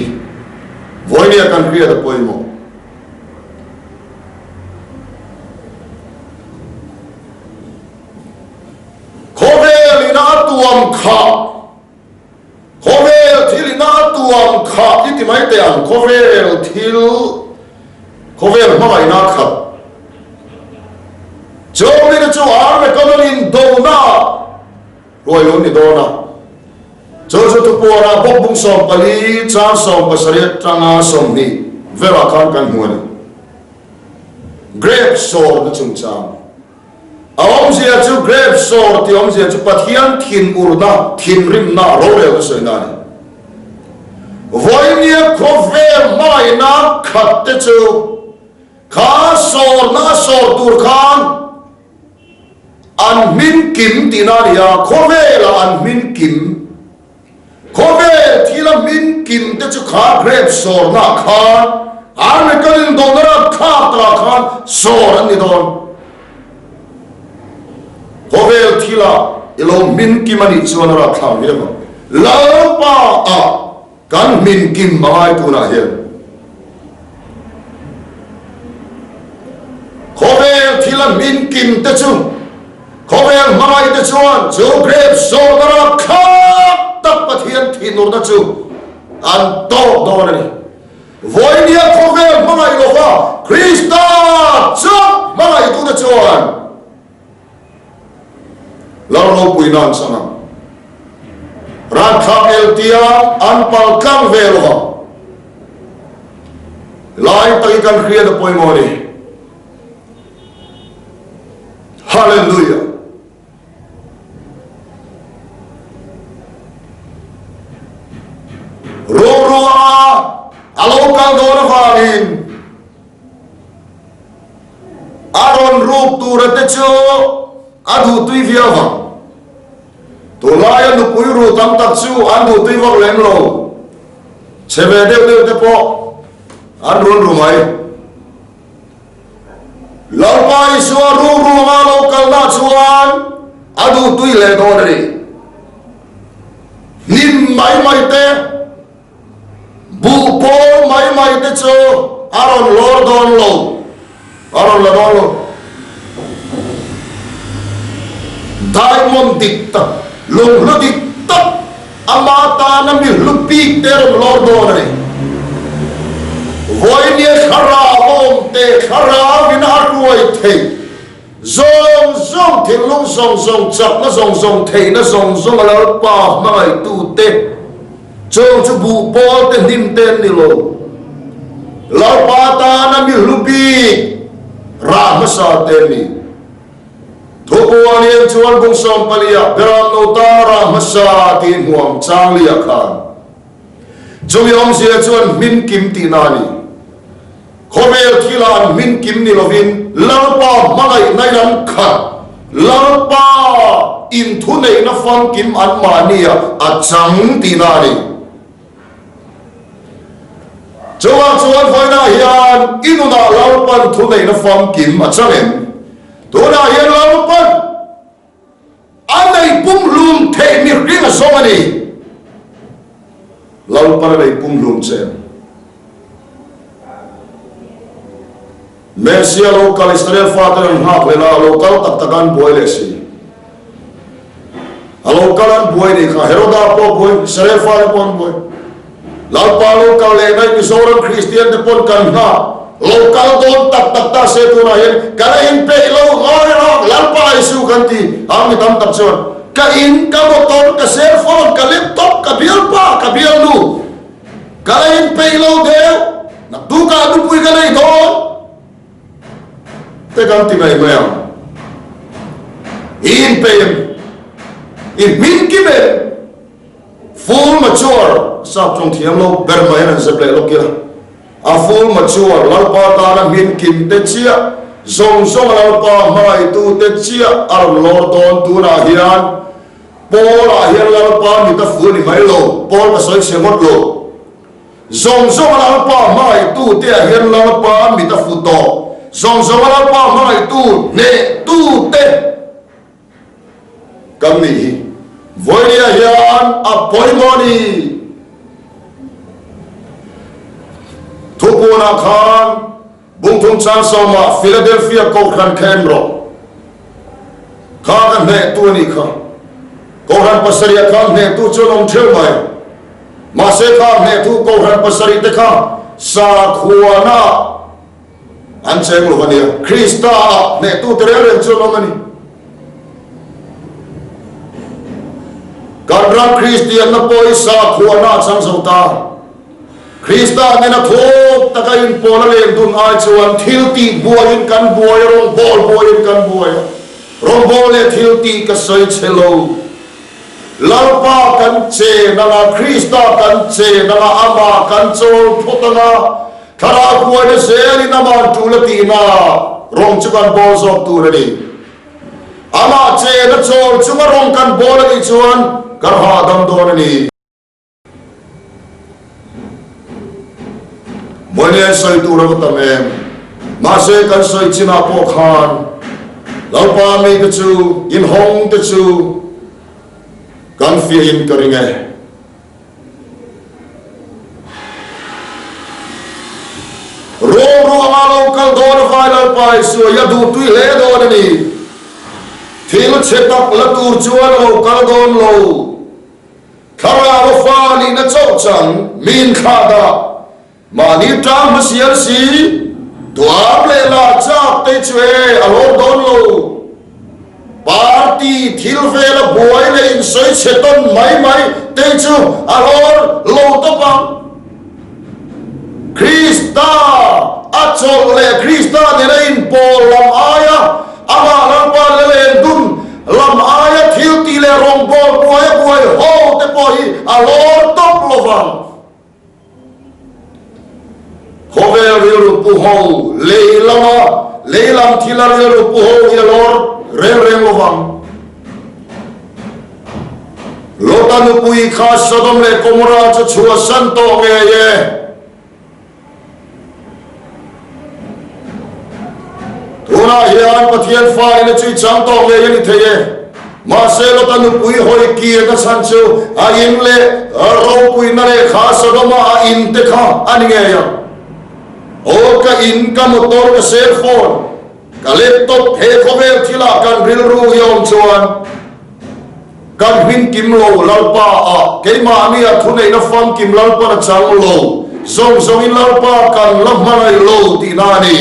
vawinia kan hriat a pawimawh. Khawvel ina a tuam khah, khawvel thil ina a tuam khah i ti mai teh ang, khawvel thil, khawvel hmangaihna a khat. Chawmite chu Armageddon indona hruai lo ni dawn a, chu chu thupuanah bawk bung 14 chang 70 atanga 20 velah khan kan hmu a ni. Grape sawrna chungchang. A awmzia chu grape sawr tih awmzia chu Pathian thinurna, thinrimna, rorelna sawina a ni. Vawinia khawvel hmangaihna khat te chu kha sawrna a sawr tur khan an hmin kim tihna a ni a, khawvelah an hmin kim. Khawvel thil a hmin kim te chu kha grape sawrna ah khan American in dawhna rapthlak takah khan sawr an ni dawn. Khawvel thil ah i lo hmin kim a nih chuan a rapthlak viau ang. Lalpa ah kan hmin kim a ngai tunah hian. Khawvel thil a hmin kim te chu Khawvel hmangaih te chuan chu grape zawhna rapthlak tak Pathian thinurna chu an tawk dawn a ni. Vawinia khawvel hmangaih lova Krista chauh hmangaihtute chuan Lal ropuina an chang ang. Rapthlak eltiang an pal tlang ve lova lai tak hi kan hriat a pawimawh a ni. Hallelujah! Rorua a lo kal dawn avangin a rawn ruk tura te chu a duhtui viau vang. Tunlaia nupui ru tam tak chu an duhtui vak lem lo. Chhe ve deuh deuh te pawh an run ru mai. Lalpa Isua rukruanga lo kalna chuan a duhtui leh dawn a ni. Hnim mai mai te, buh pawl mai mai te chu a rawn lawr dawn lo, a rawn la dawn lo. Diamond dik tak, lunghlu dik tak, Ama tana mi hlu bik te rawn lawr dawn a ni. Vawinia thlarau a awm te, thlarau in a ruai theih zawng zawng, thinlung zawng zawng, chakna zawng zawng, theihna zawng zawng a Lalpa hmangaihtu te, chung chu buh pawl te hnim te an ni lo. Lalpa tana mi hlu bik rah hmasa te an ni. Thupuan hian chuan bung 14 Beram no tara hmasa tih hmuam changlia khan chumi awmzia chuan hmin kim tihna a ni. Khawvel thilah an hmin kim ni lovin Lalpa hmangaihna in an khat, Lalpa inthuneihna famkim anmahnia a chang tihna a ni. Chuvang chuan vawiinah hian i nunah Lalpan thuneihna famkim a chang em? Tunah hian Lalpan a nei pumhlum theih mihring a zawng a ni. Lalpan a nei pumhlum che em? Messia lo kal Israel faten an nghak hlel a, a lo kal tak tak a an buai leh si. A lo kal an buai nih kha, Heroda pawh a buai, Israel fate pawh an buai. Lalpa lo kal leh mai Mizoram Kristian te pawn kan nghak, lo kal dawn tak tak ta se tunah hian kan a inpeih lo ngawi rawh Lalpa Isu kan ti ang mi tam tak chuan ka in, ka motor, ka cell phone, ka laptop, ka bialpa, ka bialnu Ka la inpeih lo deuh, naktukah nupui ka nei dawn te kan ti mai mai ang. I inpeih em? I hming kim em? Full mature, sap tawng thiam lo ber mai an zep leh lawk ila. A full mature, Lalpa tana hming kim te chiah. Zawng zawng a Lalpa hmangaihtute chiah a rawn lawr dawn tunah hian Paul-ah hian Lalpa mit a fu a ni mai lo, Paul ka sawi chhe ngawt lo. Zawng zawng a Lalpa hmangaihtute ah hian Lalpa mit a fu tawh. Zawng zawng a Lalpa hmangaihtu hnehtute kan nih hi. Vawinia hian a pawimawh a ni. Thupuanah khan Bungthum chang sawmah Philadelphia Kohhran kha en rawh. Kha ka hnehtu a nih kha. Kohhran pasarihah khan hnehtu chu an awm theuh mai. Mahse kha hnehtu Kohhran pasarih te kha sakhuana an cheng lo a nia. Krista ah hnehtu te reng reng chu an awm a ni. Kan ram Kristianna pawh hi sakhuana a chang zo ta. Krista nena thawk taka inpawl a leng dun ai chuan thil tih buaiin kan buai a, rawngbâwl buaiin kan buai a. Rawngbâwl leh thil tih ka sawi chhe lo. Lalpa kan chen anga, Krista kan chen anga, Amah kan chawl phawt anga, Thlarau buaina zelin Ama'n ṭul a tihna rawng chu kan bawl zawk tur a ni. Amah chen a chawl chunga rawng kan bawl a nih chuan kan hahdam dawn a ni. Vawiin sawi tur a va tam em? Mahse kan sawi chinah pawh khan Lalpa mite chu inhawng te chu kan fiahin ka ring e. Rawng ruangah lo kal dawn a vai Lalpa Isua i a duhtui hle dawn a ni. Thil chhe tak la tur chuan a lo kal dawn lo. Thlarau a fa nihna chauh chang min thlah dah. Mahni tang hmasial si, tuam leh lar chak te chu e a lawm dawn lo. Party thil vela buai leh insawi chhe tawn mai mai te chu a lawr lo tawp ang. Krista a chawlh leh Krista nena inpawl lam aia amah Lalpa leh len dun lam aia thil tih leh rawngbâwl buai a buai ho te pawh hi a lawr tawp lo vang. Khawvel rilru pu ho lei lama lei lam thila rilru pu ho hi a lawr reng reng lo vang. Lota nupui kha Sodom leh Gomorrah chu chhuahsan tawh ngei e. Tunah hian Pathian fa in a chui chang tawh ngei a ni thei e. Mahse Lota nupui hawi kir na chhan chu a in leh ropuina leh kha Sodoma a in te kha a ni ngei ang. Aw ka in, ka motor, ka cell phone, Ka laptop he khawvel thilah kan rilru hi a awm chuan kan hming kim lo Lalpa ah keimahni ah thuneihna famkim Lalpan a chang lo zawng zawngin Lalpa kan la hmangaih lo tihna a ni.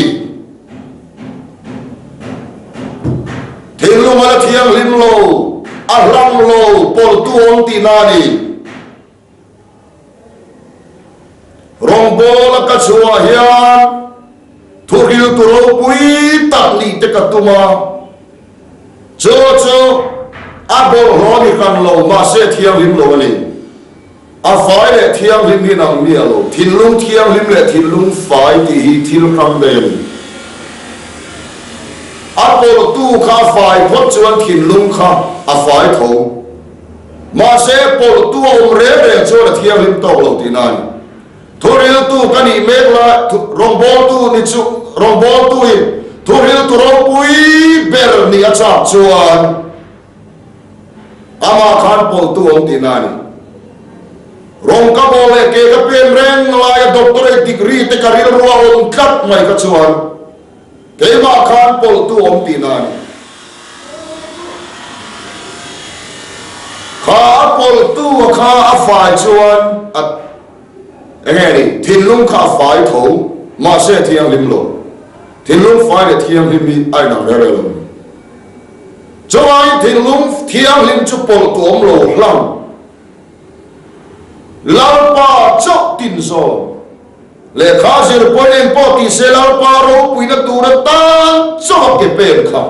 Thinlung a la thianghlim lo, a hlang lo, pawltu awm tihna a ni. Rawngbawla ka chhuah hian thuhriltu ropui tak nih te ka tum a, chu chu a bawlhhlawh ni hran lo, mahse thianghlim lo a ni. A fai leh thianghlim hi nang miah lo, thinlung thianghlim leh thinlung fai tih hi thil hrang daih a ni. A pawltu kha a fai phawt chuan thinlung kha a fai tho. Mahse, pawltu a awm reng reng chuan a thianghlim tawk lo tihna a ni. Thuriltu ka nih mek lai, rawngbawltu ni chu, rawngbawltuin thuriltu ropui ber nih a chak chuan amah khan pawltu a awm tihna a ni. Rawng ka bawl leh ke ka pen reng laia doctorate degree te ka rilru a awm tlat mai kha chuan, Keimah khan pawlhtu awm tihna a ni. Kha a pawlhtu a kha a fai chuan a enge ni, thinlung kha a fai tho, mahse a thianghlim lo. Thinlung fai leh thianghlim hi a inang reng reng lo a ni. Chuvangin thinlung thianghlim chu pawlhtu awm lo hlang. Lalpa chauh tin zawn. Lehkha zir pawhin eng pawh tih se Lalpa ropuina tur atan chauh a ke pen kha.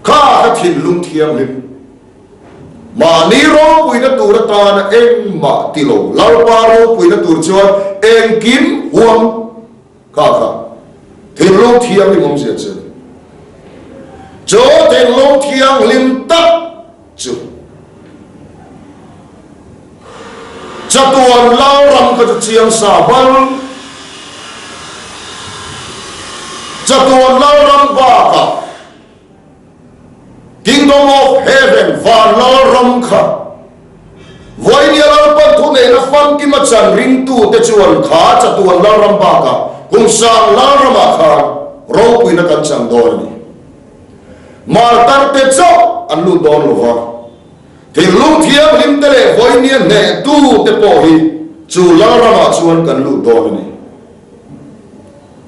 Kha ka thinlung thianghlim. Mahni ropuina tur atana engmah ti lo Lalpa ropuina tur chuan engkim huam kha kha. Thinlung. Thinlung thianghlim awmzia chu a ni. Chu thinlung thianghlim tak chu chatuan Lalram kha chu chiang sa bal. Chatuan Lalram bakah Kingdom of Heaven, van Lalram kha vawinia Lalpan thuneihna famkima chan ringtute chuan kha chatuan Lalram bakah kum sang Lalramah khan ropuina kan chang dawn a ni. Martarte chauh an lut dawn lo va, thinlung thianghlimte leh vawinia hnehtute pawh hi chu Lalramah chuan kan lut dawn a ni.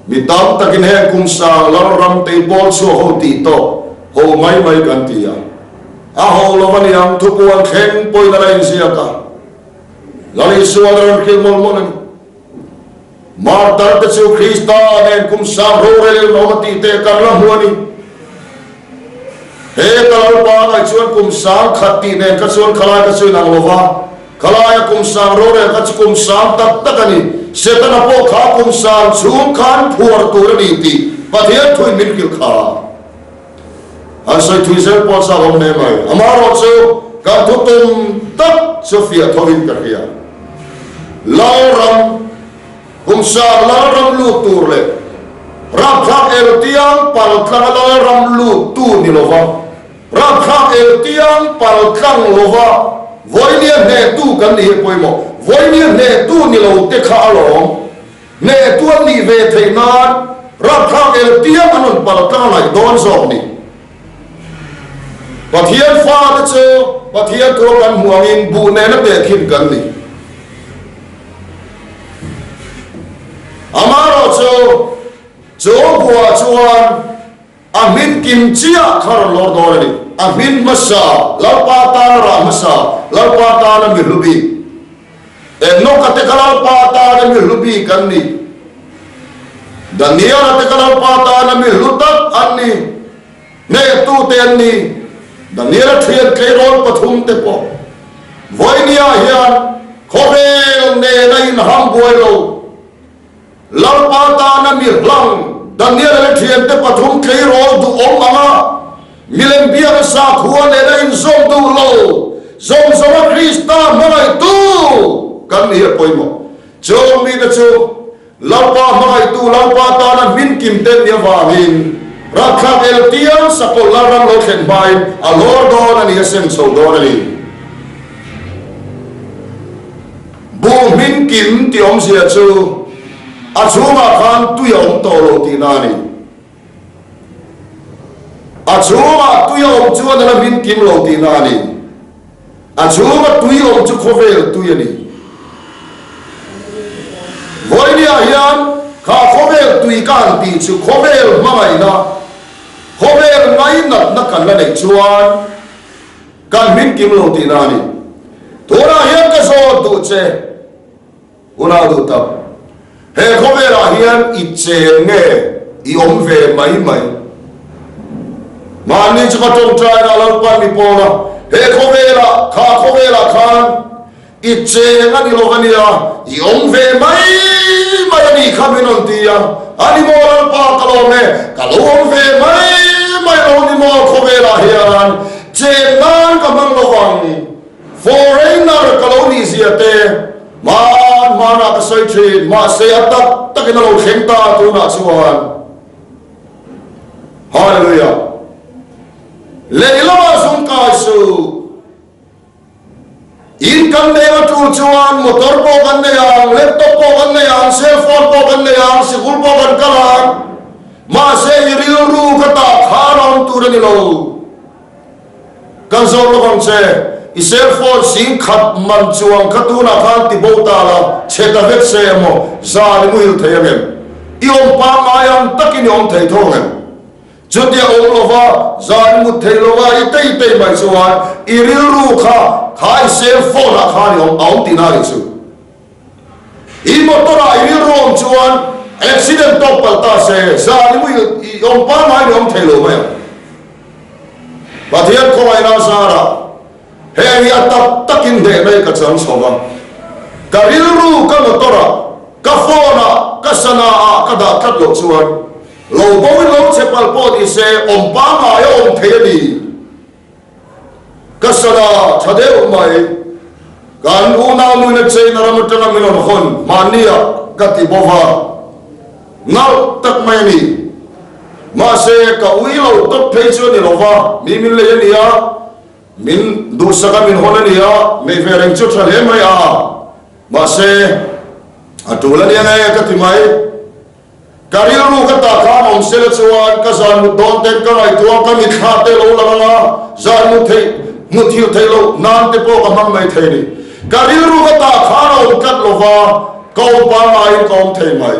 Mi tam takin heng kum sang Lalram tei pawl chhuak ho tih tawh ho mai mai kan ti a. A ho lo a niang, thupuan thleng pawhin a la inziak a. Lal Isuan a rawn hrilh mawlh mawlh a ni. Martar te chu Krista nen kum sang rorel in awm a tih te kan la hmu a ni. He ka Lalpa ngaih chuan kum 10,000 tih nen kha chuan khalai kha chu inang lo va. Khalaia kum sang rorel kha chu kum sang tak tak a ni. Setana pawh kha kum sang chhung khan phuar tur a ni tih Pathian thuin min hrilh kha. Han sawi thui zel pawh chak awm hle mai. Amaherawhchu kan thu tum tak chu fiah tho in ka hria. Lalram, kum sang Lalram lut tur leh rapthlak eltiang pal tlanga Lalram lut tu ni lova, Rapthlak el tiang pal tlang lova vawinia hnehtu kan nih hi pawimawh. Vawinia hnehtu ni lo te kha alawm. Hnehtu an nih ve theih nan rapthlak el tiang an rawn pal tlang laih dawn zawk ni. Pathian fate chu Pathian thua kan hmuh angin buh nena tehkhin kan ni. Amaherawhchu, chu buhah chuan A hmin kim chiah kha rawn lawr dawn a ni. A hmin hmasa, Lalpa tana rah hmasa, Lalpa tana mi hlu bik. Enoka te kha Lalpa tana mi hlu bik an ni. Daniela te kha Lalpa tana mi hlu tak an ni. Hnehtute an ni. Daniela thian tleirawl pathum te pawh vawinia hian khawvel nena inham buai lo. Lalpa tana mi hlang Daniel leh thiante pathum tleirawl duhawm anga milem biakna sakhua nena inzawm duh lo zawng zawnga Krista hmangaihtu kan ni hi a pawimawh. Chung mite chu Lalpa hmangaihtu Lalpa tana hmin kim te nih avangin rapthlak el tiang sakawlh Lalram lo thlen hmain a lawr dawn a ni, a sem chho dawn a ni. Buh hmin kim tih awmzia chu a chhungah khan tui a awm tawh lo tihna a ni. A chhungah tui a awm chuan a la hmin kim lo tihna a ni. A chhunga tui awm chu khawvel tui a ni. Vawinia hian kha khawvel tui ka han tih chu khawvel hmangaihna, khawvel ngainatna kan la neih chuan, Kan hmin kim lo tihna a ni. Tunah hian ka zawt duh che, unau duh tak. He khawvelah hian i cheng nge i awm ve mai mai? Mahni chu ka tawngtaina Lalpan mi pawl a, he khawvelah, kha khawvelah khan I cheng a ni lo a nia, i awm ve mai mai a nih kha min rawn ti a, a ni maw Lalpa ka lawm e, ka lo awm ve mai mai lo ni maw khawvelah hian chen nan ka hmang lo vang, foreigner ka lo nih zia te hman hmanah ka sawi thin, mahse a tak takin a lo thleng ta tunah chuan. Hallelujah! Lehlamah zung kai suh. In kan nei a tul chuan motor pawh kan nei ang, laptop pawh kan nei ang, cell phone pawh kan nei ang, sikul pawh kan kal ang. Mahse i rilru ka tah khan a awm tur a ni lo. Kan zawk lo vang che, i cell phone 10,000 man chuang kha tunah khan ti bo ta la, chhe ta vek se emaw, zan i muhil thei ang em? I awm pangngai ang takin i awm thei tho ang em? Chutia awm lova, zan mut theih lova i tei tei mai chuan i rilru kha kha i cell phone ah khan i awm a awm tihna a nih chu. I motor ah i rilru awm chuan accident tawk palh ta se zan i muhil i awm pangngai i awm thei lo mai ang. Pathian khawngaihna zarah heng hi a tak takin hneh mai ka chang chho va. Ka rilru ka motor ah, ka phone ah, ka sana ah ka dah tlat loh chuan. Lo bo in lo chhe palh pawh ni se awm pangngai a awm thei a ni. Ka sana tha deuh mai. Kan unau nuin a cheina ram atanga min rawn hawn mahnia ka ti bo va, nalh tak mai a ni. Mahse ka ui lo tawp phei chu a ni lo va, mi min lei a ni a, min duhsak a min hawn a ni a, nei ve reng chu tha hle mai a. Mahse a tul a nia nge ka ti mai. Ka rilru ka tah khan awm sela chuan ka zan mut dawn ten ka ngaihtuah ka mitthla te lo lang anga zan mut theih mut thil theih loh nan te pawh ka hmang mai thei ni. Ka rilru ka tah khan a awm tlat lova ka awm pangaiin ka awm thei mai.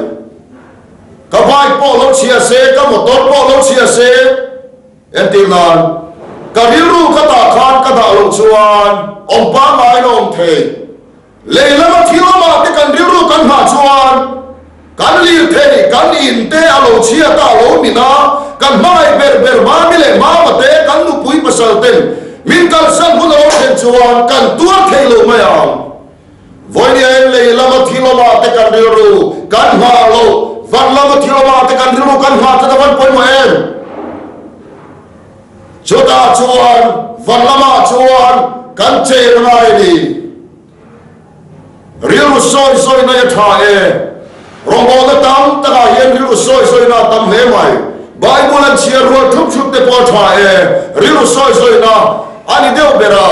Ka bike pawh lo chhia se, ka motor pawh lo chhia se, entir nan ka rilru ka tah khan ka dah loh chuan awm pangaiin a awm thei. Lei lama thil awmah te kan rilru kan nghah chuan kan lirthei, kan in te a lo chhiat a, a lo min a, kan hmangaih ber ber mami leh mama te, kan nupui pasal ten min kalsan hun a lo thlen chuan kan tuar thei lo mai ang. Vawinia in lei lama thil awmah te kan rilru kan nghah loh, van lama thil awmah te kan rilru kan nghah tlat a van pawimawh em? Chutah chuan van lamah chuan kan chen ngai a ni. Rilru sawi sawina hi a tha e. Rawngbawlna tam takah hian rilru sawi sawina a tam hle mai. Bible an chhiar rual thup thup te pawh a tha e. Rilru sawi sawina a ni deuh ber a.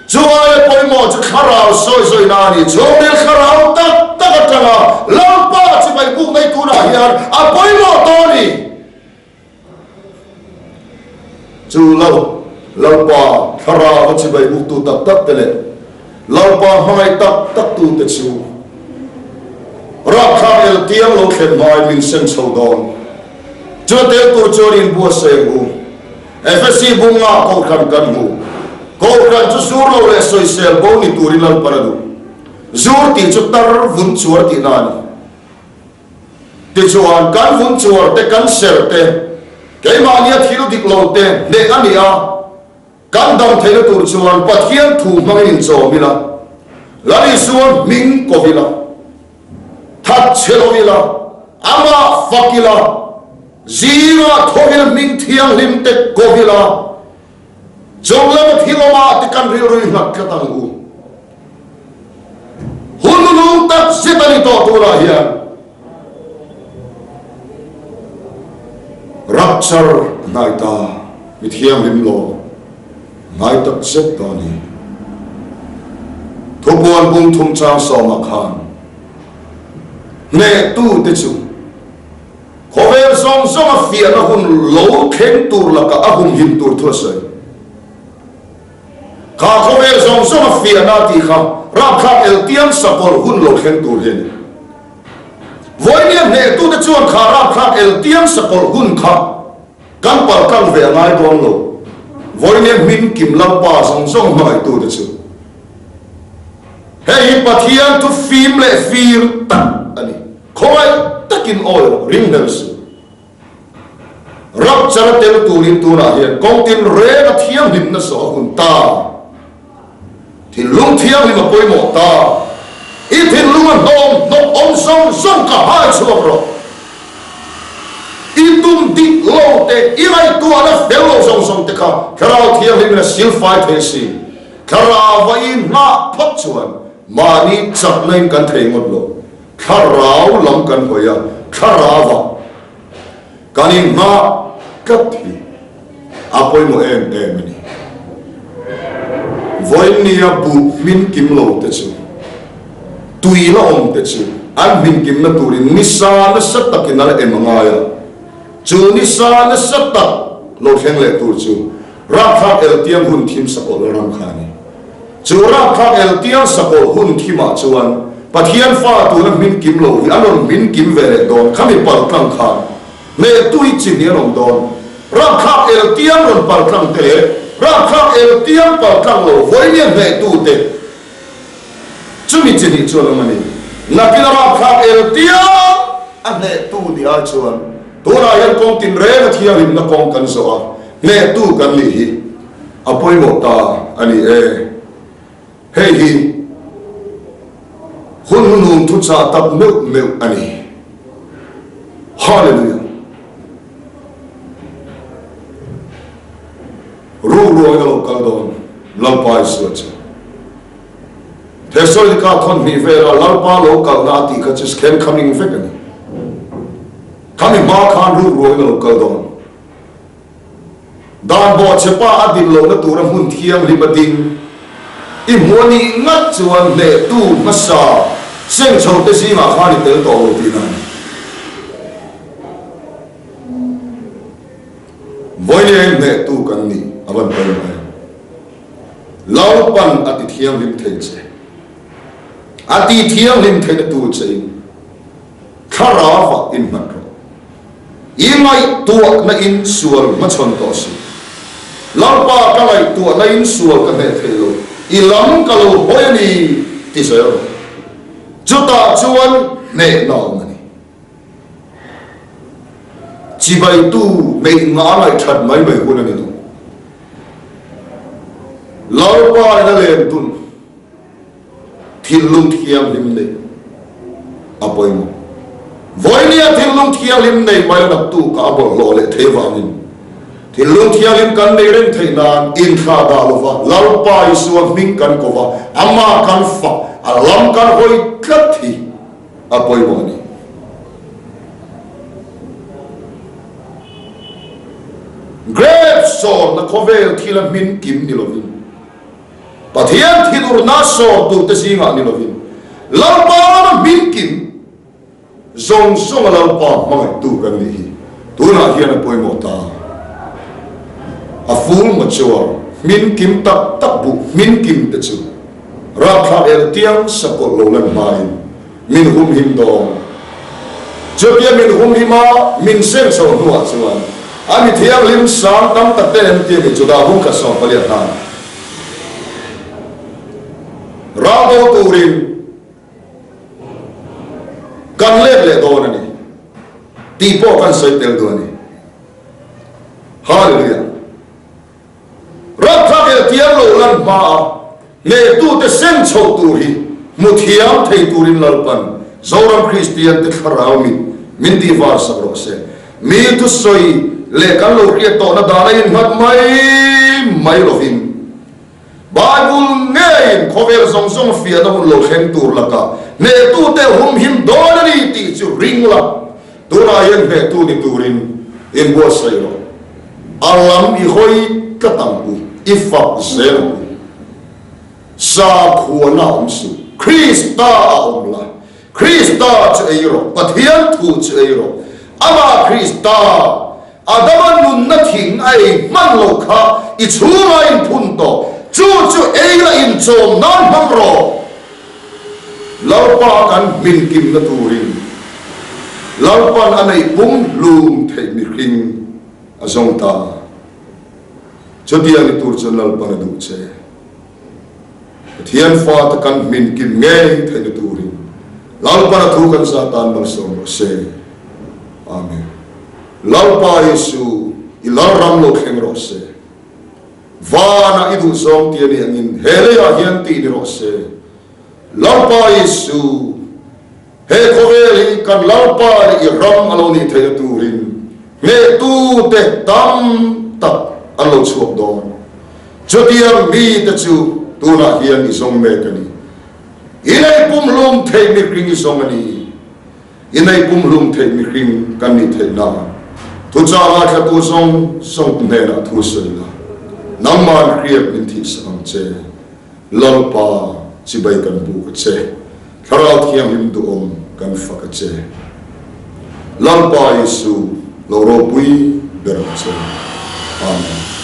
Chu aia pawimawh chu thlarau sawi sawina a ni. Chhungril thlarau tak tak atanga Lalpa chibai buk mai tunah hian a pawimawh tawh a ni. Chu lo, Lalpa thlarau a chibai buktu tak tak te leh Lalpa hmangaih tak tak tu te chu rapthlak el tiang lo thlen hmain min sem chho dawn. Chu tel tur chuan inbuatsaih ang u. Efesi bunga Kohhran kan hmu. Kohhran chu zur lo leh sawisel bo ni turin Lalpan a duh. Zur tih chu tar vun chuar tihna a ni. Tichuan, kan vun chuar te, kan ser te, keimahnia thil dik lo te hneh a ni a, kan dam theihna tur chuan Pathian thu hmangin inchawm ila, Lal Isua hming ko ila, that chhe lo ila, amah fak ila, zingah tho ila hming thianghlim te ko ila, Chung lama thil awmah te kan rilru i nghat tlat ang u. Hun lung tak zet a ni tawh turah hian rapture a hnai ta, mi thianghlim lo hnai tak zet ta a ni. Thupuan bung thum chang sawmah khan hnehtute chu Khawvel zawng zawng a fiahna hun lo thleng tur lakah a humhim tur thu a sawi. Kha khawvel zawng zawng a fiahna tih kha rapthlak eltiang sakawlh hun lo thleng tur hi a ni. Vawinia hnehtute chuan kha rapthlak eltiang sakawlh hun kha kan paltlang ve a ngai dawn lo. Vawinia hming kim Lalpa zawng zawng hmangaihtute chu hei hi Pathian thu fim leh fir tak a ni. Khawngaih takin awi rawh, ring hlel suh. Rapture a tel turin tunah hian kawng tinreng a thianghlimna zawh a hun ta. Thinlung thianghlim a pawimawh ta. I thinlung a hnawm hnawk awm zawng zawng ka hai chhuak rawh. I tum dik lo te, i ngaihtuahna fel lo zawng zawng te kha Thlarau Thianghlimin a silfai thei si. Thlarau a inhnah phawt chuan mahni chakna in kan thei ngawt lo. Thlarau lam kan hawi a, thlarauah kan inhma tlat hi a pawimawh em em a ni. Vawinia buk hmin kim lo te chu, tui la awm te chu an hmin kimna turin nisa nasa takin a la em a ngai a, chu nisa nasa tak lo thleng leh tur chu rapthlak eltiang hun thim sakawlh la ram kha a ni. Chu rapthlak eltiang sakawlh hun thimah chuan Pathian fa tuna hmin kim lo hi an rawn hmin kim ve leh dawn. Khami paltlang khan hmeh tui chi hi an awm dawn. Rapthlak eltiang rawn paltlang te leh rapthlak eltiang paltlang lo vawinia hmehtute chumi chi hnih chu an awm a ni. Nakin a rapthlak eltiang a hnehtu ni ai chuan tunah hian kawng tinreng a thianghlimna kawng kan zawh a, hnehtu kan nih hi. A pawimawh ta a ni e. Hei hi hun hnunung thuchah tak meuh meuh a ni. Hallelujah! Rukruangin a lo kal dawn Lalpa Isua chu. Thesalonika thawn hnih vela Lalpa lo kalna a tih kha chu second coming vek a ni. Khami hma khan rukruangin a lo kal dawn. Dan bawhchhepa a din lohna tura hmun thianghlim a ding. I hmuh a nih ngat chuan hnehtu hmasa seng chhote zingah khan i tel tawh lo tihna a ni. Vawiin hnehtu kan nih a van pawimawh em? Lalpan a ti thianghlim thei che. A ti thianghlim theihna tur che in thlarauah innghat rawh. I ngaihtuahna in sual hmachhawn tawh suh. Lalpa ka ngaihtuahna in sual ka hneh thei lo, i lam ka lo hawi a ni ti zel rawh. Chutah chuan hnehna a awm a ni. Chibaitu neih ngah ngaihthat mai mai hun a ni lo. Lalpa in a len dun thinlung thianghlim neih a pawimawh. Vawinia thinlung thianghlim nei mai naktuk ah a bawlhhlawh leh thei vangin thinlung thianghlim kan nei reng theih nan inthlah dah lova Lalpa Isua hming kan ko va, amah kan fak, a lam kan hawi tlat hi a pawimawh a ni. Grape sawrna khawvel thil a hmin kim ni lovin, Pathian thinurna sawr turte zingah ni lovin, Lalpa lama hmin kim zawng zawnga Lalpa hmangaihtu kan nih hi tunah hian a pawimawh ta. A full mature, hmin kim tak tak buh hmin kim te chu rapthlak el tiang sakawlh lo lan hmain min humhim dawn. Chutia min humhim a, min seng chho hnuah chuan a mi thianghlim sang tam tak te em tia ni Juda hung khat sawm paliat hnan raldo turin kan let leh dawn a ni tih pawh kan sawi tel duh a ni. Hallelujah! Rapthlak leh tiang lo lan hma a hnehtute sem chhoh tur hi hmu thiam thei turin Lalpan Zoram Kristian te thlarau mit min tih var sak rawh se. Mi thusawi leh kan lo hriat tawhna dan a innghat mai mai lovin Bible ngeiin khawvel zawng zawng fiahna hun lo thleng tur lakah hnehtute humhim dawn a ni tih chu ring la, tunah hian hnehtu ni turin inbuatsaih rawh. A lam i hawi tlat ang u, i fak zel ang u. Sakhuana awm suh, Krista a awm la, Krista chu ei rawh, Pathian thu chu ei rawh, Amah Krista, Adama nunna thing a ei hman loh kha i chhungah inphun tawh, chu chu ei la inchawm nan hmang rawh. Lalpa kan hminkimna turin Lalpan a neih pum hlum theih mihring a zawng ta. Chutiang ni tur chuan Lalpan a duh che. Pathian fate kan hminkim ngei theihna turin Lalpan a thu kan zah tan malsawm rawh se. Amen. Lalpa Jesu, i Lalram lo thleng rawh se. Vanah i duhzawng ti a nih angin he leiah hian tih ni rawh se. Lalpa Jesu, He khawvel hi kan Lalpa leh i ram a lo nih theihna turin hnehtute tam tak an lo chhuak dawn. Chutiang mite chu tunah hian i zawng mek a ni. I nei pumhlum theih mihring i zawng a ni. I nei pumhlum theih mihring kan nih theih nan thuchah ngaithlatu zawng zawng hnenah thu sawi la, nangman hriat min thihsak ang che. Lalpa chibai kan buk a che, Thlarau Thianghlim duhawm kan fak a che. Lalpa Isu lo ropui ber ang che. Amen.